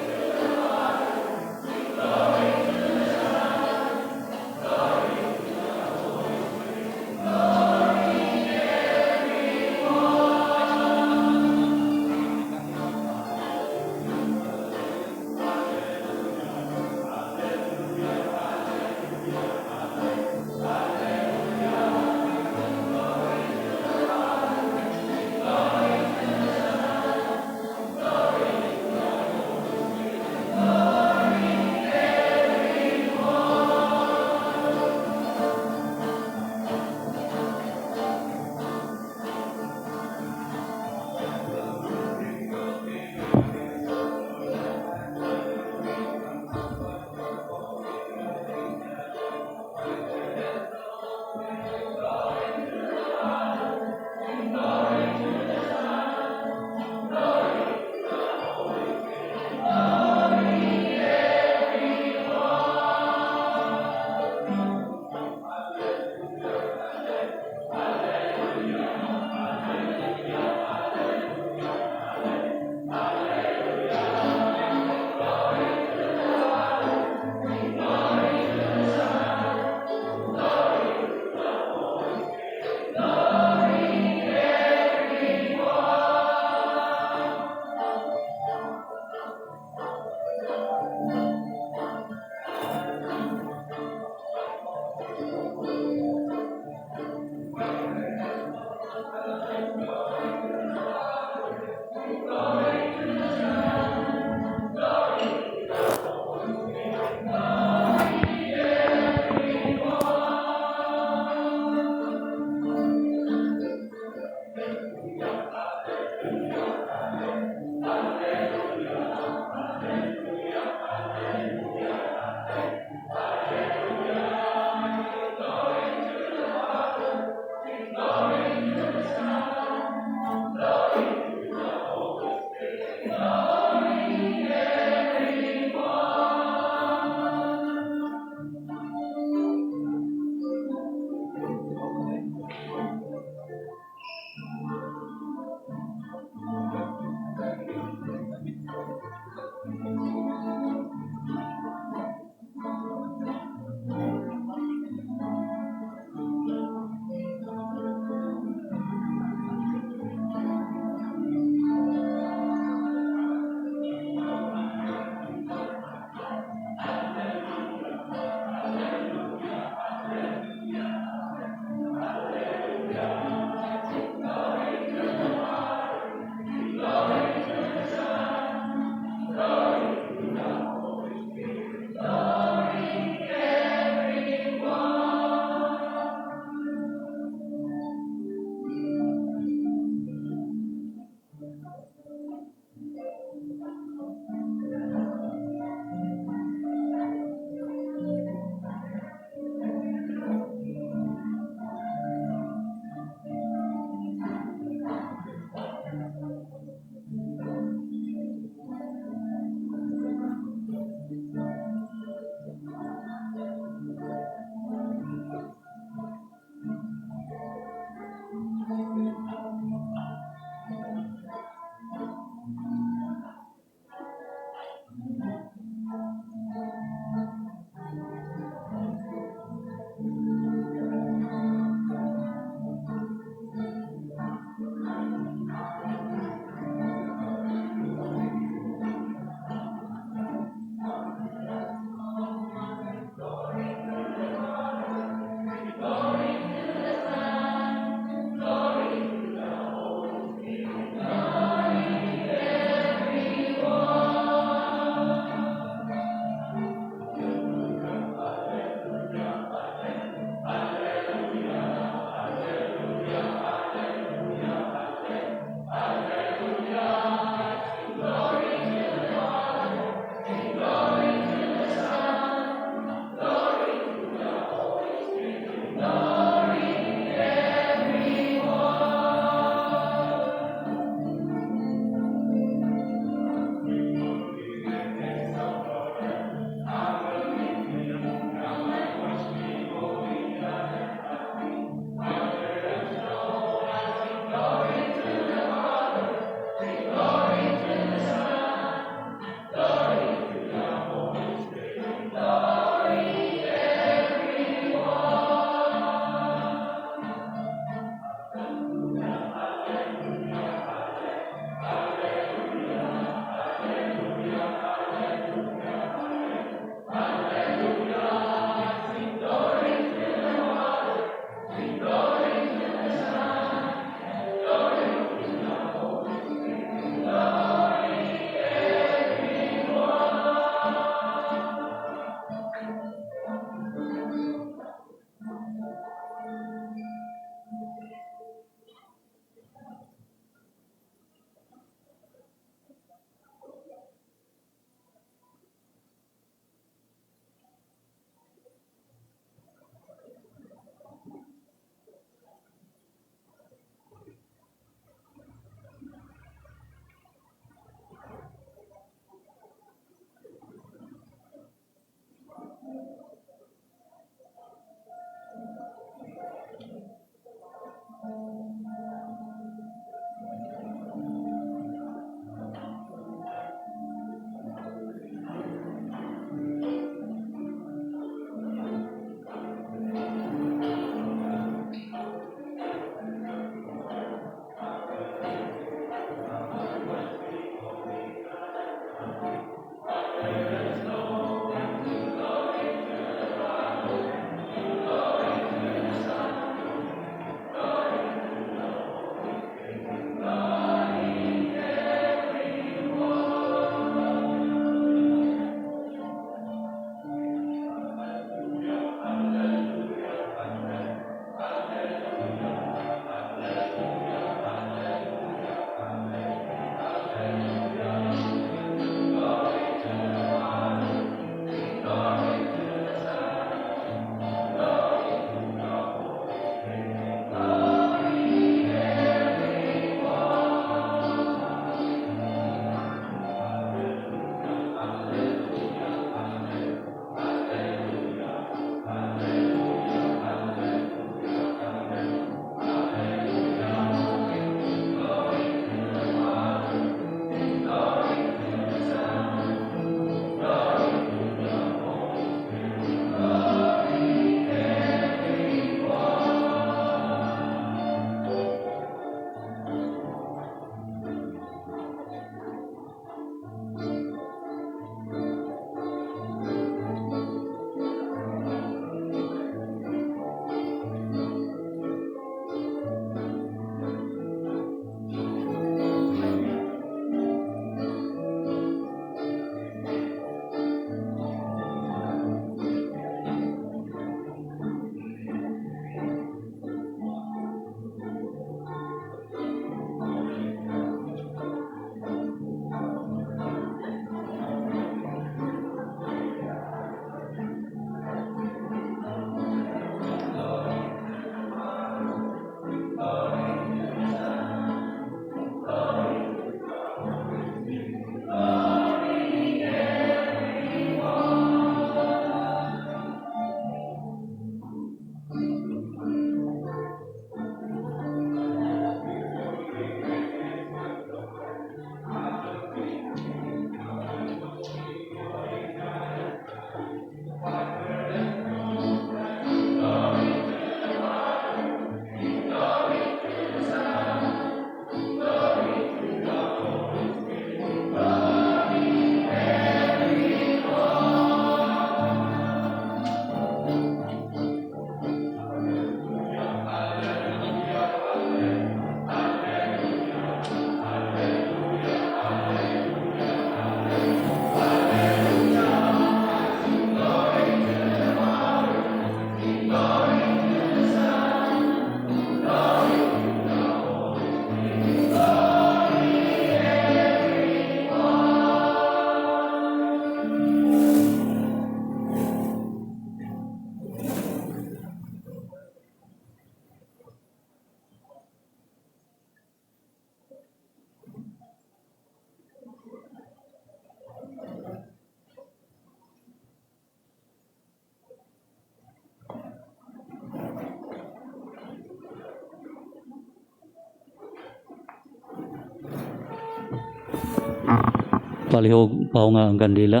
Palihog paunga ang kandila.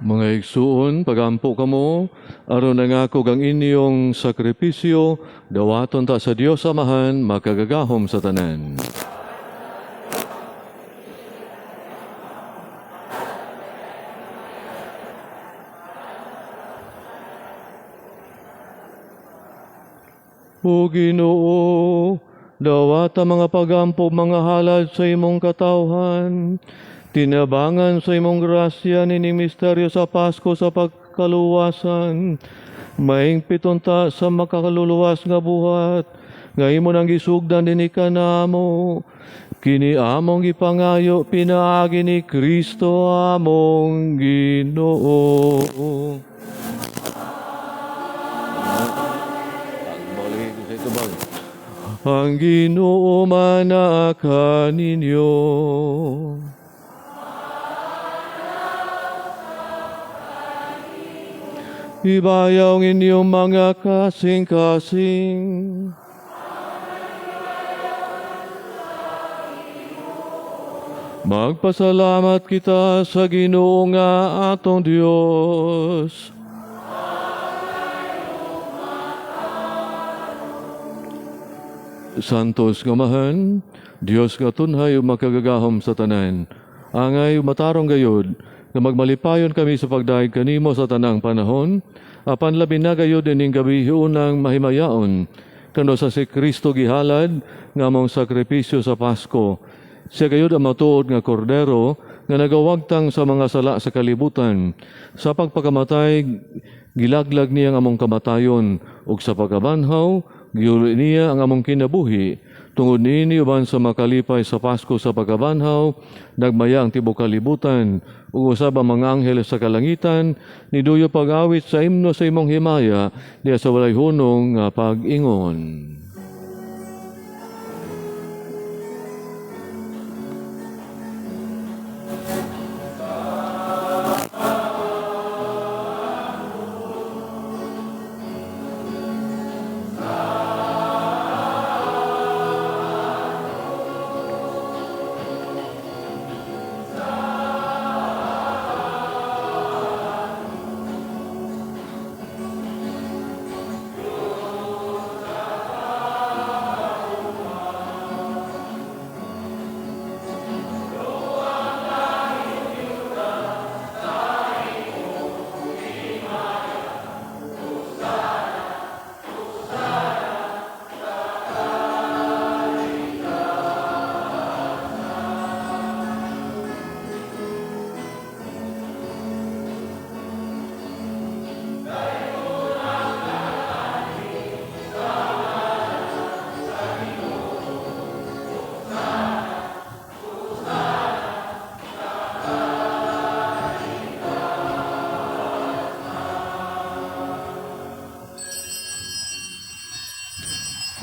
Mga igsuon, pagampo kamo, aron nangako ang inyong sakripisyo, dawaton ta sa Dios Amahan, makagagahom sa tanan. O Ginoo, dawata mga pagampo mga halad sa imong katawhan, tinabangan sa imong grasya nining misteryo sa Pasko sa pagkaluwasan, maingpiton ta sa makakaluluwas nga buhat, nga imo nang gisugdan dinhi kanamo, kini among gipangayo pinaagi ni Kristo among Ginoo. Ang Ginoo manaa kaninyo. Ibayaw ang inyong mga kasing-kasing. Magpasalamat kita sa Ginoo nga atong Dios. Santos nga Amahan, Dios nga tunhay ug makagagahom sa tanan. Angay matarong gayod nga magmalipayon kami sa pagdayeg kanimo sa tanang panahon, apan labi na gayod ining gabi unang mahimayaon kano sa si Kristo gihalad nga among sakripisyo sa Pasko. Siya gayod ang matuod nga kordero nga nagawagtang sa mga sala sa kalibutan. Sa pagpakamatay, gilaglag niya ang among kamatayon, ug sa pagkabanhaw, giuli niya ang among kinabuhi. Tungod niini uban sa makalipay sa Pasko sa pagkabanhaw, nagmaya ang tibuok kalibutan, ug usab ang mga angheles sa kalangitan, niduyo pag-awit sa imno sa imong himaya, diha sa walay hunong nga pag-ingon.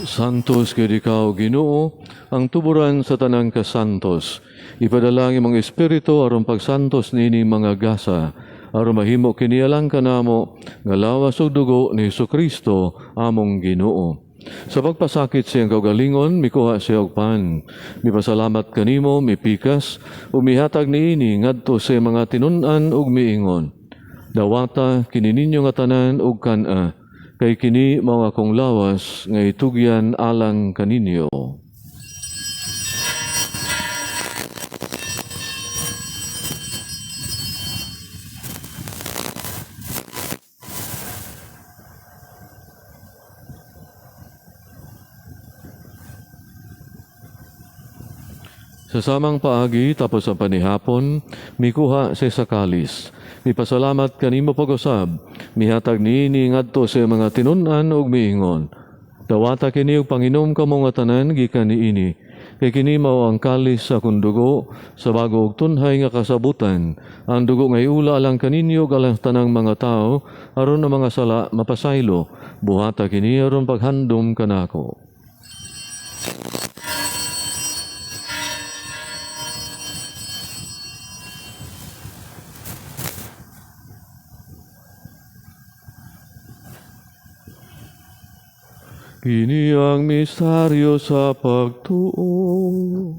Santos gid ikaw, Ginoo, ang tuburan sa tanang kasantos. Ipadala ang imong espiritu aron pagsantos niini mga gasa, aron mahimo kini alang kanamo nga lawas ug dugo ni Hesukristo among Ginoo. Sa pagpasakit sa iyang kaugalingon, mikuha siya og pan. Mipasalamat kanimo, mipikas, ug mihatag niini ngadto sa iyang mga tinun-an ug miingon. Dawata kini ninyo nga tanan ug kan-a, kay kini mao ang akong lawas nga itugyan alang kaninyo. Sa samang paagi tapos ang panihapon, mikuha siya sa kalis. Mipasalamat kanimo pag-usab, mihatag niini ngadto sa mga tinun-an ug miingon. Dawata kini ug panginom kamo nga tanan gikan niini. Kay kini mao ang kalis sa akong dugo sa bago ug tunhay nga kasabutan. Ang dugo nga iula alang kaninyo ug alang tanang mga tawo aron ang mga sala mapasaylo. Buhata kini aron paghandom kanako. Kini ang misteryo sa pagtuo.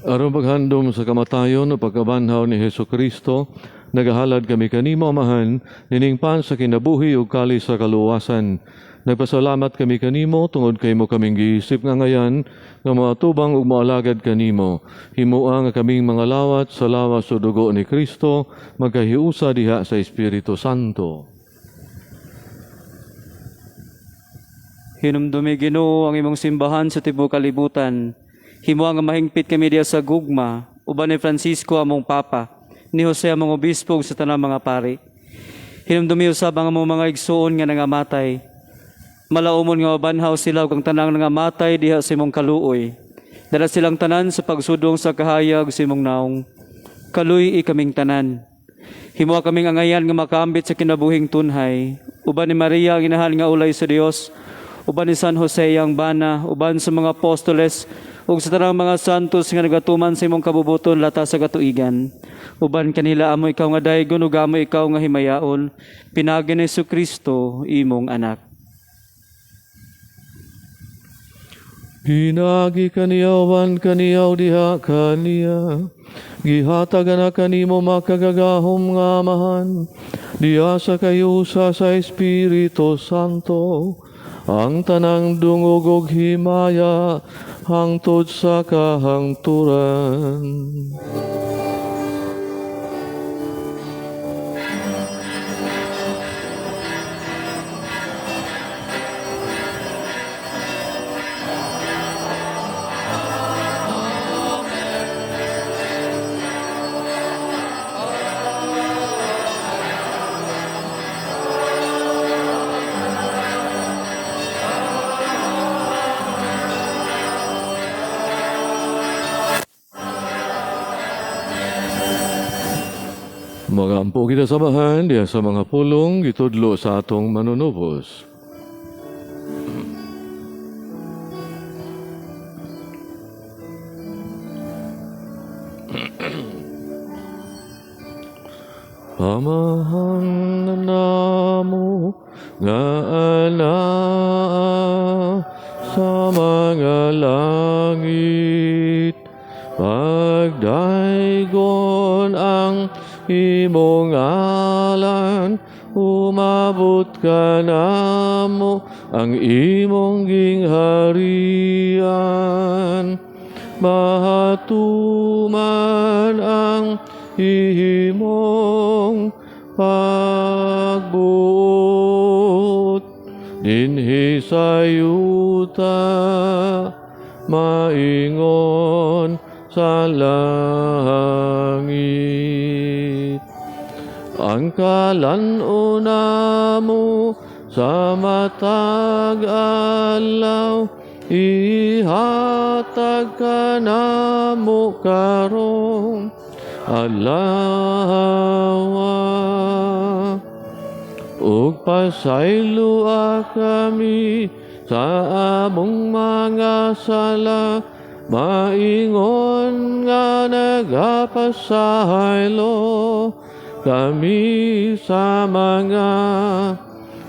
Aron paghandom sa kamatayon o pagkabanhaw ni Hesus Kristo, nagahalad kami kanimo, Amahan, nining pan sa kinabuhi ug kalis sa kaluwasan. Nagpasalamat kami kanimo tungod kay mo kaming giisip nga ngayan nga moatubang ug moalagad kanimo. Himoa nga kaming mga lawat sa lawas o dugo ni Kristo magkahiusa diha sa Espiritu Santo. Hinumdumi Ginoo ang imong simbahan sa tibuok kalibutan. Himoa nga mahingpit kami diha sa gugma uban ni Francisco among Papa, ni Jose among obispo ug sa tanang mga pari. Hinumdumi usab ang among mga igsuon nga nangamatay. Malaumon nga mabanhaw sila ug ang tanang nangamatay diha sa imong kaluoy. Dala silang tanan sa pagsudong sa kahayag sa imong naong. Kaluy-i kaming tanan. Himoa kaming angayan nga makaambit sa kinabuhing tunhay. Uban ni Maria ang inahan nga ulay sa Dios, uban ni San Jose ang bana, uban sa mga apostoles ug sa tanang mga santos nga nagatuman sa imong kabubuton lata sa katuigan. Uban kanila amo ikaw nga daygon ug amo ikaw nga himayaon, pinaagi ni Hesukristo imong anak. Pinagi kaniyawan kaniyaw diha kaniya, gihatag na kanimo makagagahom nga Amahan, diha sa kayusa sa Espiritu Santo, ang tanang dungog ug himaya hangtod sa kahangturan. Magampo kita samahan diha sa mga pulong gitudlo sa atong manunubos. Amahan namo nga anaa sa mga langit, pagdaygon ang imong ngalan, umabot ka namo ang imong gingharian. Mahatuman ang hihimong pagbuot Dinhi sa yuta, maingon sa langit. Ang kalan-on namo sa matag adlaw, ihatag kanamo karong adlaw. Ug pasayloa kami sa among mga sala, maingon nga nagapasaylo kami sa mga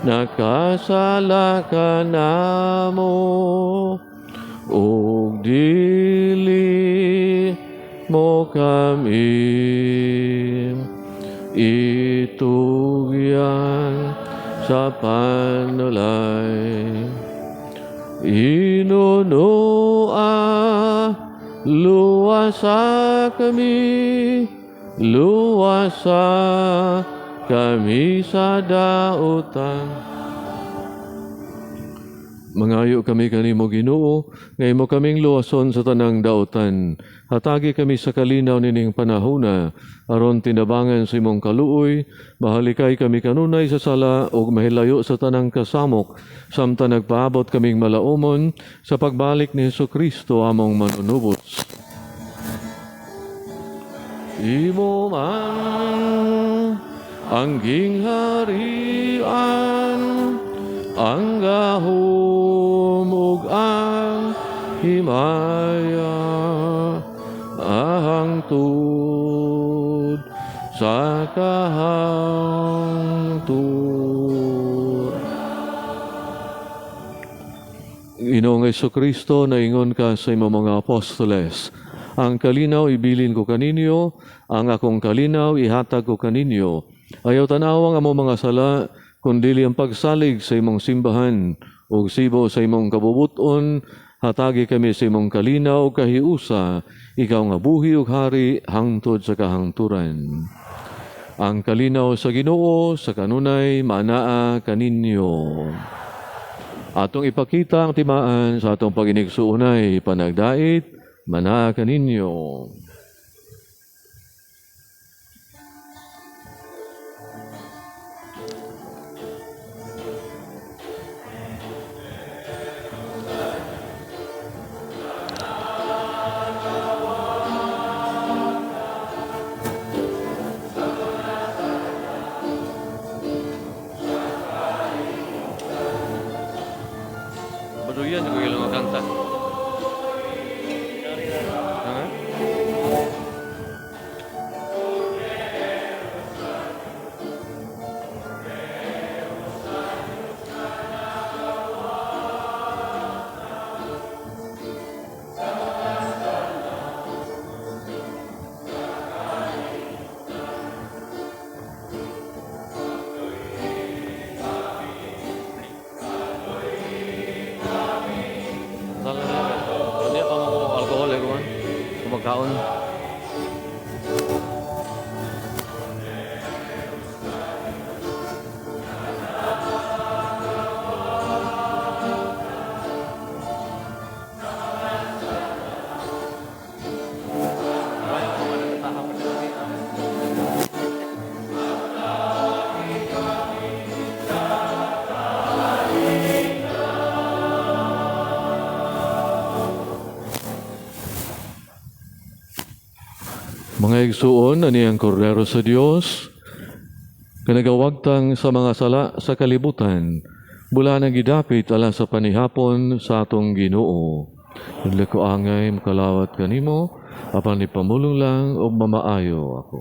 nakasala kanamo, ug dili mo kami itugyan sa panulay. Hinunoa, luwasa kami, luwasa kami sa dautan. Mangayo kami kanimo, Ginoo, nga imo kaming luwason sa tanang dautan. Hatagi kami sa kalinaw nining panahona, aron tinabangan sa imong kaluoy, mahalikay kami kanunay sa sala ug mahilayo sa tanang kasamok, samtang nagpaabot kaming malaumon sa pagbalik ni Hesukristo among manunubos. Imo man ang gingharian, ang gahom ug ang himaya, hangtod sa kahangturan. Ginoong Kristo, naingon ka sa imong mga apostoles, "Ang kalinaw ibilin ko kaninyo, ang akong kalinaw ihatag ko kaninyo. Ayaw tanawang among mga sala, kundili ang pagsalig sa imong simbahan, ug sibo sa imong kabubuton, hatagi kami sa imong kalinaw ug kahiusa, ikaw nga buhi ug hari hangtod sa kahangturan." Ang kalinaw sa Ginoo sa kanunay manaa kaninyo. Atong ipakita ang timaan sa atong pag-inigsuonay. Panagdait, manaa kaninyo. Baduyan ko ilang kanta. Ha? Sala na. Hindi pa mo alcohol eh, kuman. Kumagkaon. Mga igsuon, ani ang Kordero sa Dios, kanagawagtang sa mga sala sa kalibutan, bula nang gidapit alang sa panihapon sa atong Ginoo. Dili ko angay makalawat kanimo, apan ipamulong lang og mamaayo ako.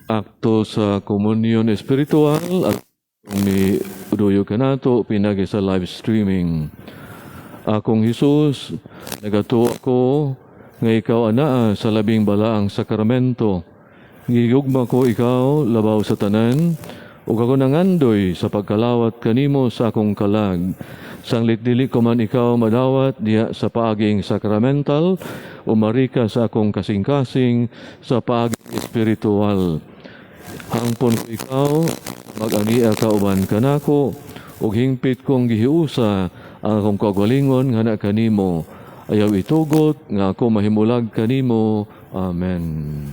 Akto sa komunyon espiritual at mi uduyo kanato pinagi sa live streaming. Akong Hesus, nagatuo ako nga ikaw anaa sa labing balaang sakramento. Gigugma ko ikaw labaw sa tanan, ug ako nangandoy sa pagkalawat kanimo sa akong kalag. Sanglit dili ko man ikaw madawat diha sa paaging sakramental, umarika sa akong kasing-kasing sa paaging espiritual. Hangpon ko ikaw Mag-ania ka uban kanako ug hingpit kong gihiusa ang akong kaugalingon nga na kanimo. Ayaw itugot nga ako mahimulag kanimo. Amen.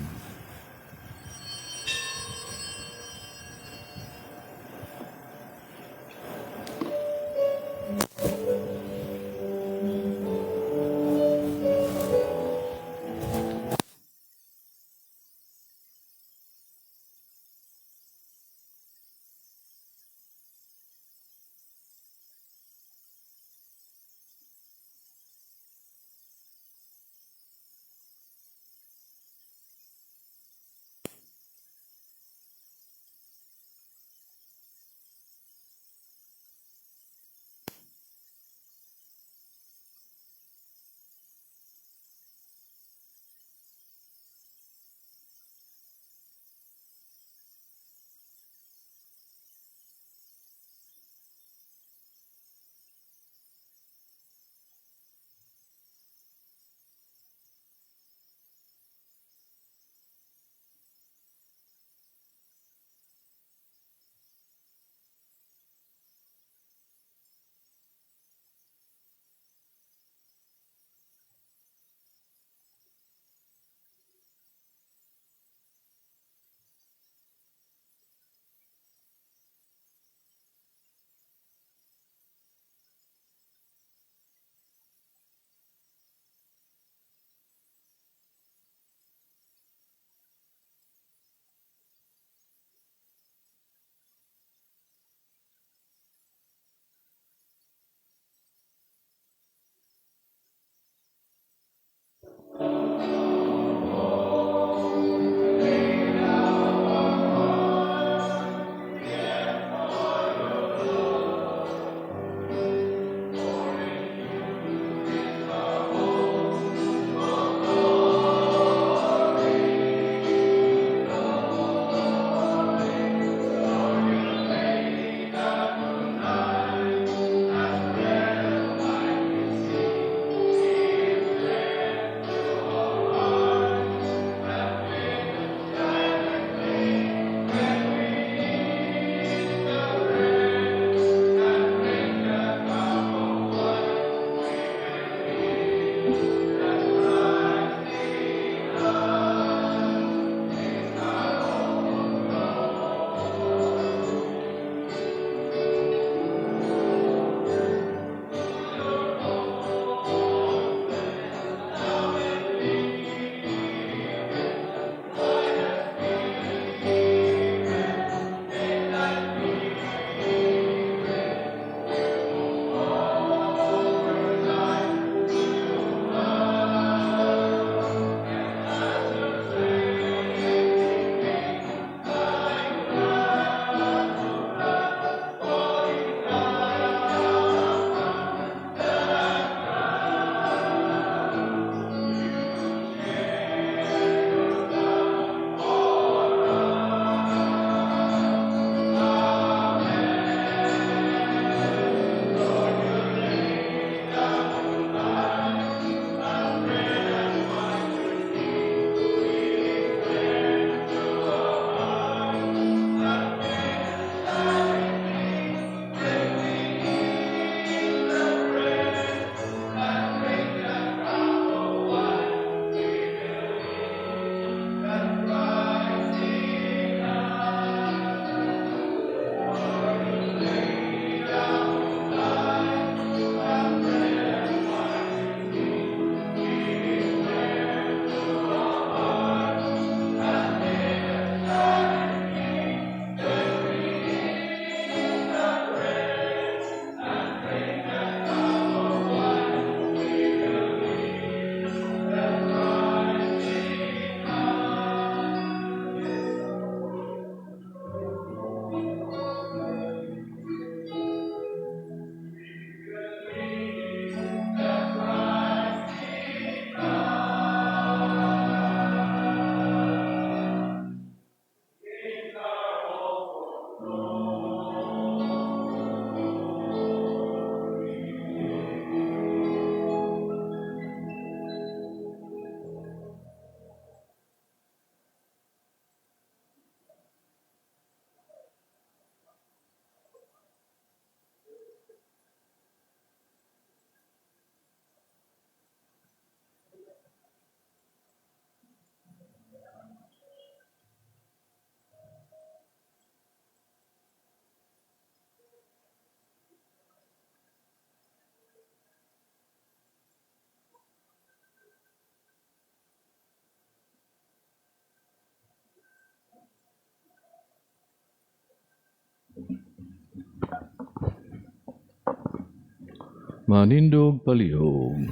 Manindog palihog.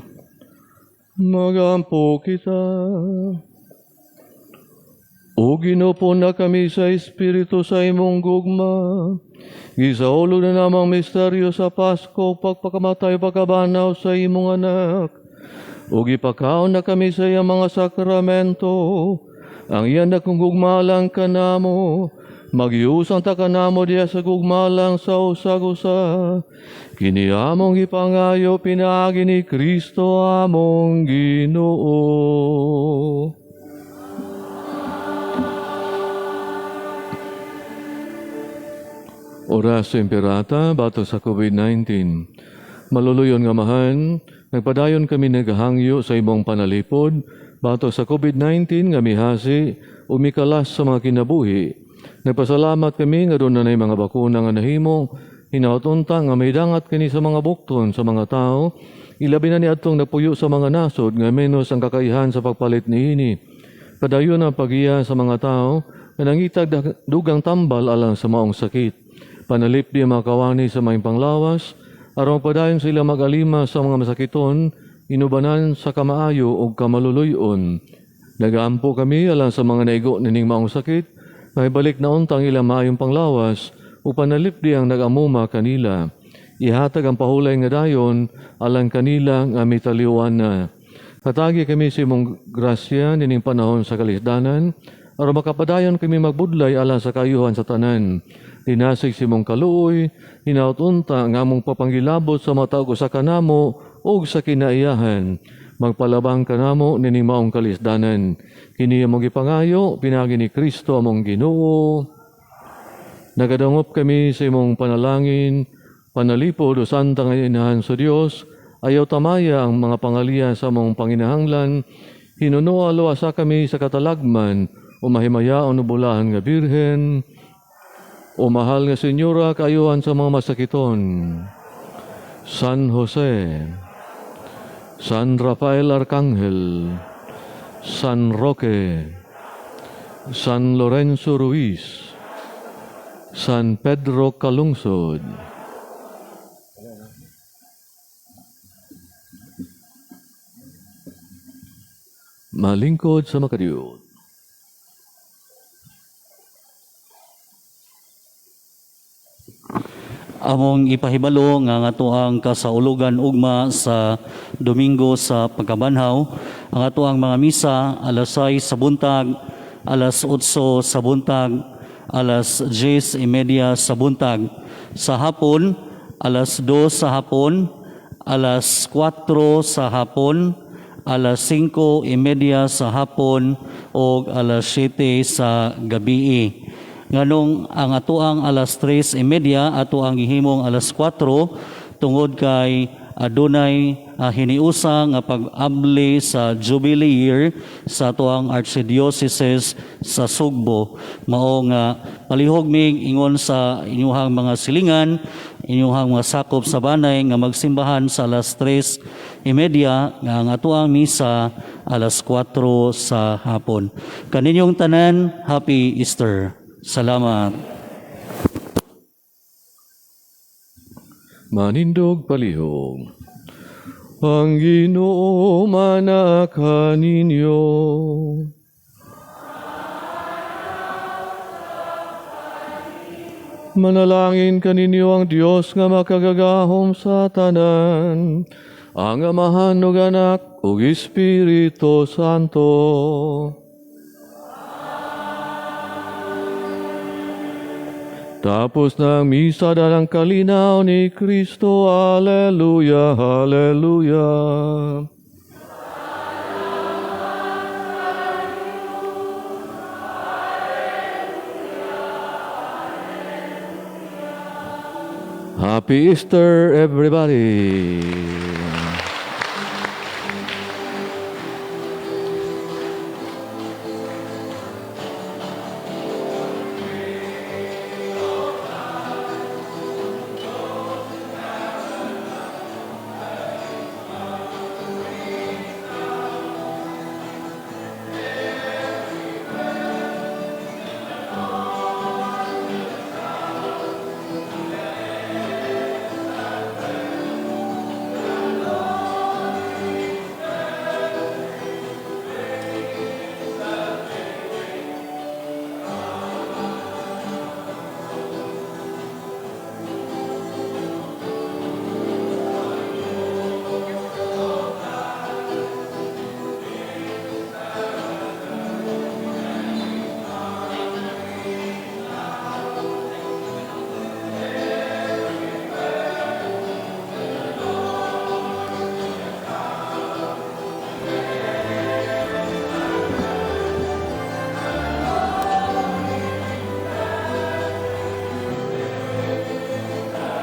Magampo kita. O Ginoo, pun-a kami sa Espiritu sa imong gugma. Gisaulog na namang misteryo sa Pasko, pagpakamatay, pagkabanhaw sa imong anak. O gipakaon na kami sa iyang mga sakramento. Ang iyang dakong gugma alang kanamo. Maghiusa unta kanamo diha sa gugma alang sa usag-usa. Kini among gipangayo pinaagi ni Kristo among Ginoo. Oras Imperata batok sa COVID-19. Maluluyon nga Amahan, nagpadayon kami naghangyo sa imong panalipod batok sa COVID-19 nga mihasi o mikalas sa mga kinabuhi. Nagpasalamat kami nga duna nay mga bakuna nga nahimo, hinaot unta nga maidangat kini sa mga bukton sa mga tao, ilabi na niadtong nagpuyo sa mga nasod nga menos ang kakayahan sa pagpalit niini. Padayon ang pagiya sa mga tao nga nangitag dugang tambal alang sa maong sakit. Panalipdi ang mga kawani sa maayong panglawas, aron padayon sila mag-alima sa mga masakiton, inubanan sa kamaayo o kamaluluyon. Nagaampo kami alang sa mga naigo nining maong sakit, maibalik na untang ilang maayong panglawas, o panalipdi ang nag-amuma kanila. Ihatag ang pahulay nga dayon alang kanila nga mitaliwan na. Hatagi kami sa imong grasya nining panahon sa kalisdanan, aron makapadayon kami magbudlay alang sa kaayuhan sa tanan. Dinasig sa imong kaluoy, hinaut unta nga among papanghilabot sa matag usa kanamo ug sa kinaiyahan. Magpalabang kanamo nining maong kalisdanan. Kini among gipangayo pinaagi ni Kristo among Ginoo. Nagadangop kami sa imong panalangin, panalipod o santa nga inahan sa Dios, ayaw tamaya ang mga pangaliya sa among panginahanglan, hinunoa luwasa kami sa katalagman, o mahimayaon o bulahan nga Birhen, o mahal nga Senyora, kaayuhan sa mga masakiton. San Jose, San Rafael Arcangel, San Roque, San Lorenzo Ruiz, San Pedro Calungsod. Malingkod sa makadiyot. Among ipahibalo nga ang atoang kasaulugan ugma sa Domingo sa Pagkabanhaw, ang atoang mga misa alas 6 sa buntag, alas 8 sa buntag, alas 10:30 sa buntag. Sa hapon, alas 2 sa hapon, alas 4 sa hapon, alas 5:30 sa hapon o alas 7 sa gabi. Nganong ang atoang alas 3:30 ato ang gihimong alas 4 tungod kay adunay hiniusa nga pag-abli sa Jubilee Year sa atoang Archdiocese sa Sugbo. Mao nga palihog mig ingon sa inyuhang mga silingan, inyuhang mga sakop sa banay nga magsimbahan sa alas 3:30 nga ang atoang misa alas 4 sa hapon. Kaninyong tanan, Happy Easter. Salamat. Manindog palihog. Ang Ginoo mana kaninyo. Manalangin kaninyo ang Dios nga makagagahom sa tanan, ang Amahan ug Anak ug Espiritu Santo. Tapos ng misa dalang kalinaw ni Kristo. Alleluia, Alleluia. Happy Easter, everybody!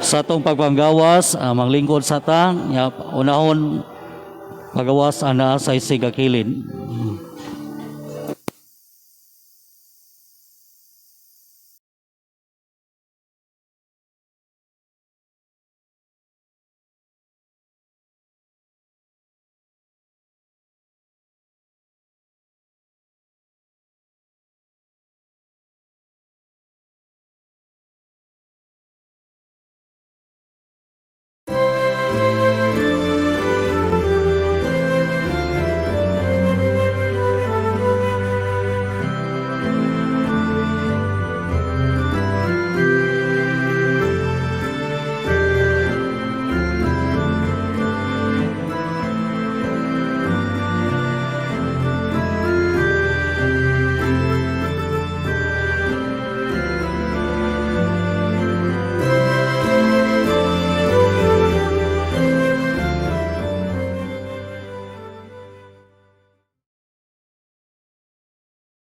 Sa atong pagpanggawas, ang manglingkod sa ta, ya, unahon pagawas ang naa sa isigakilid.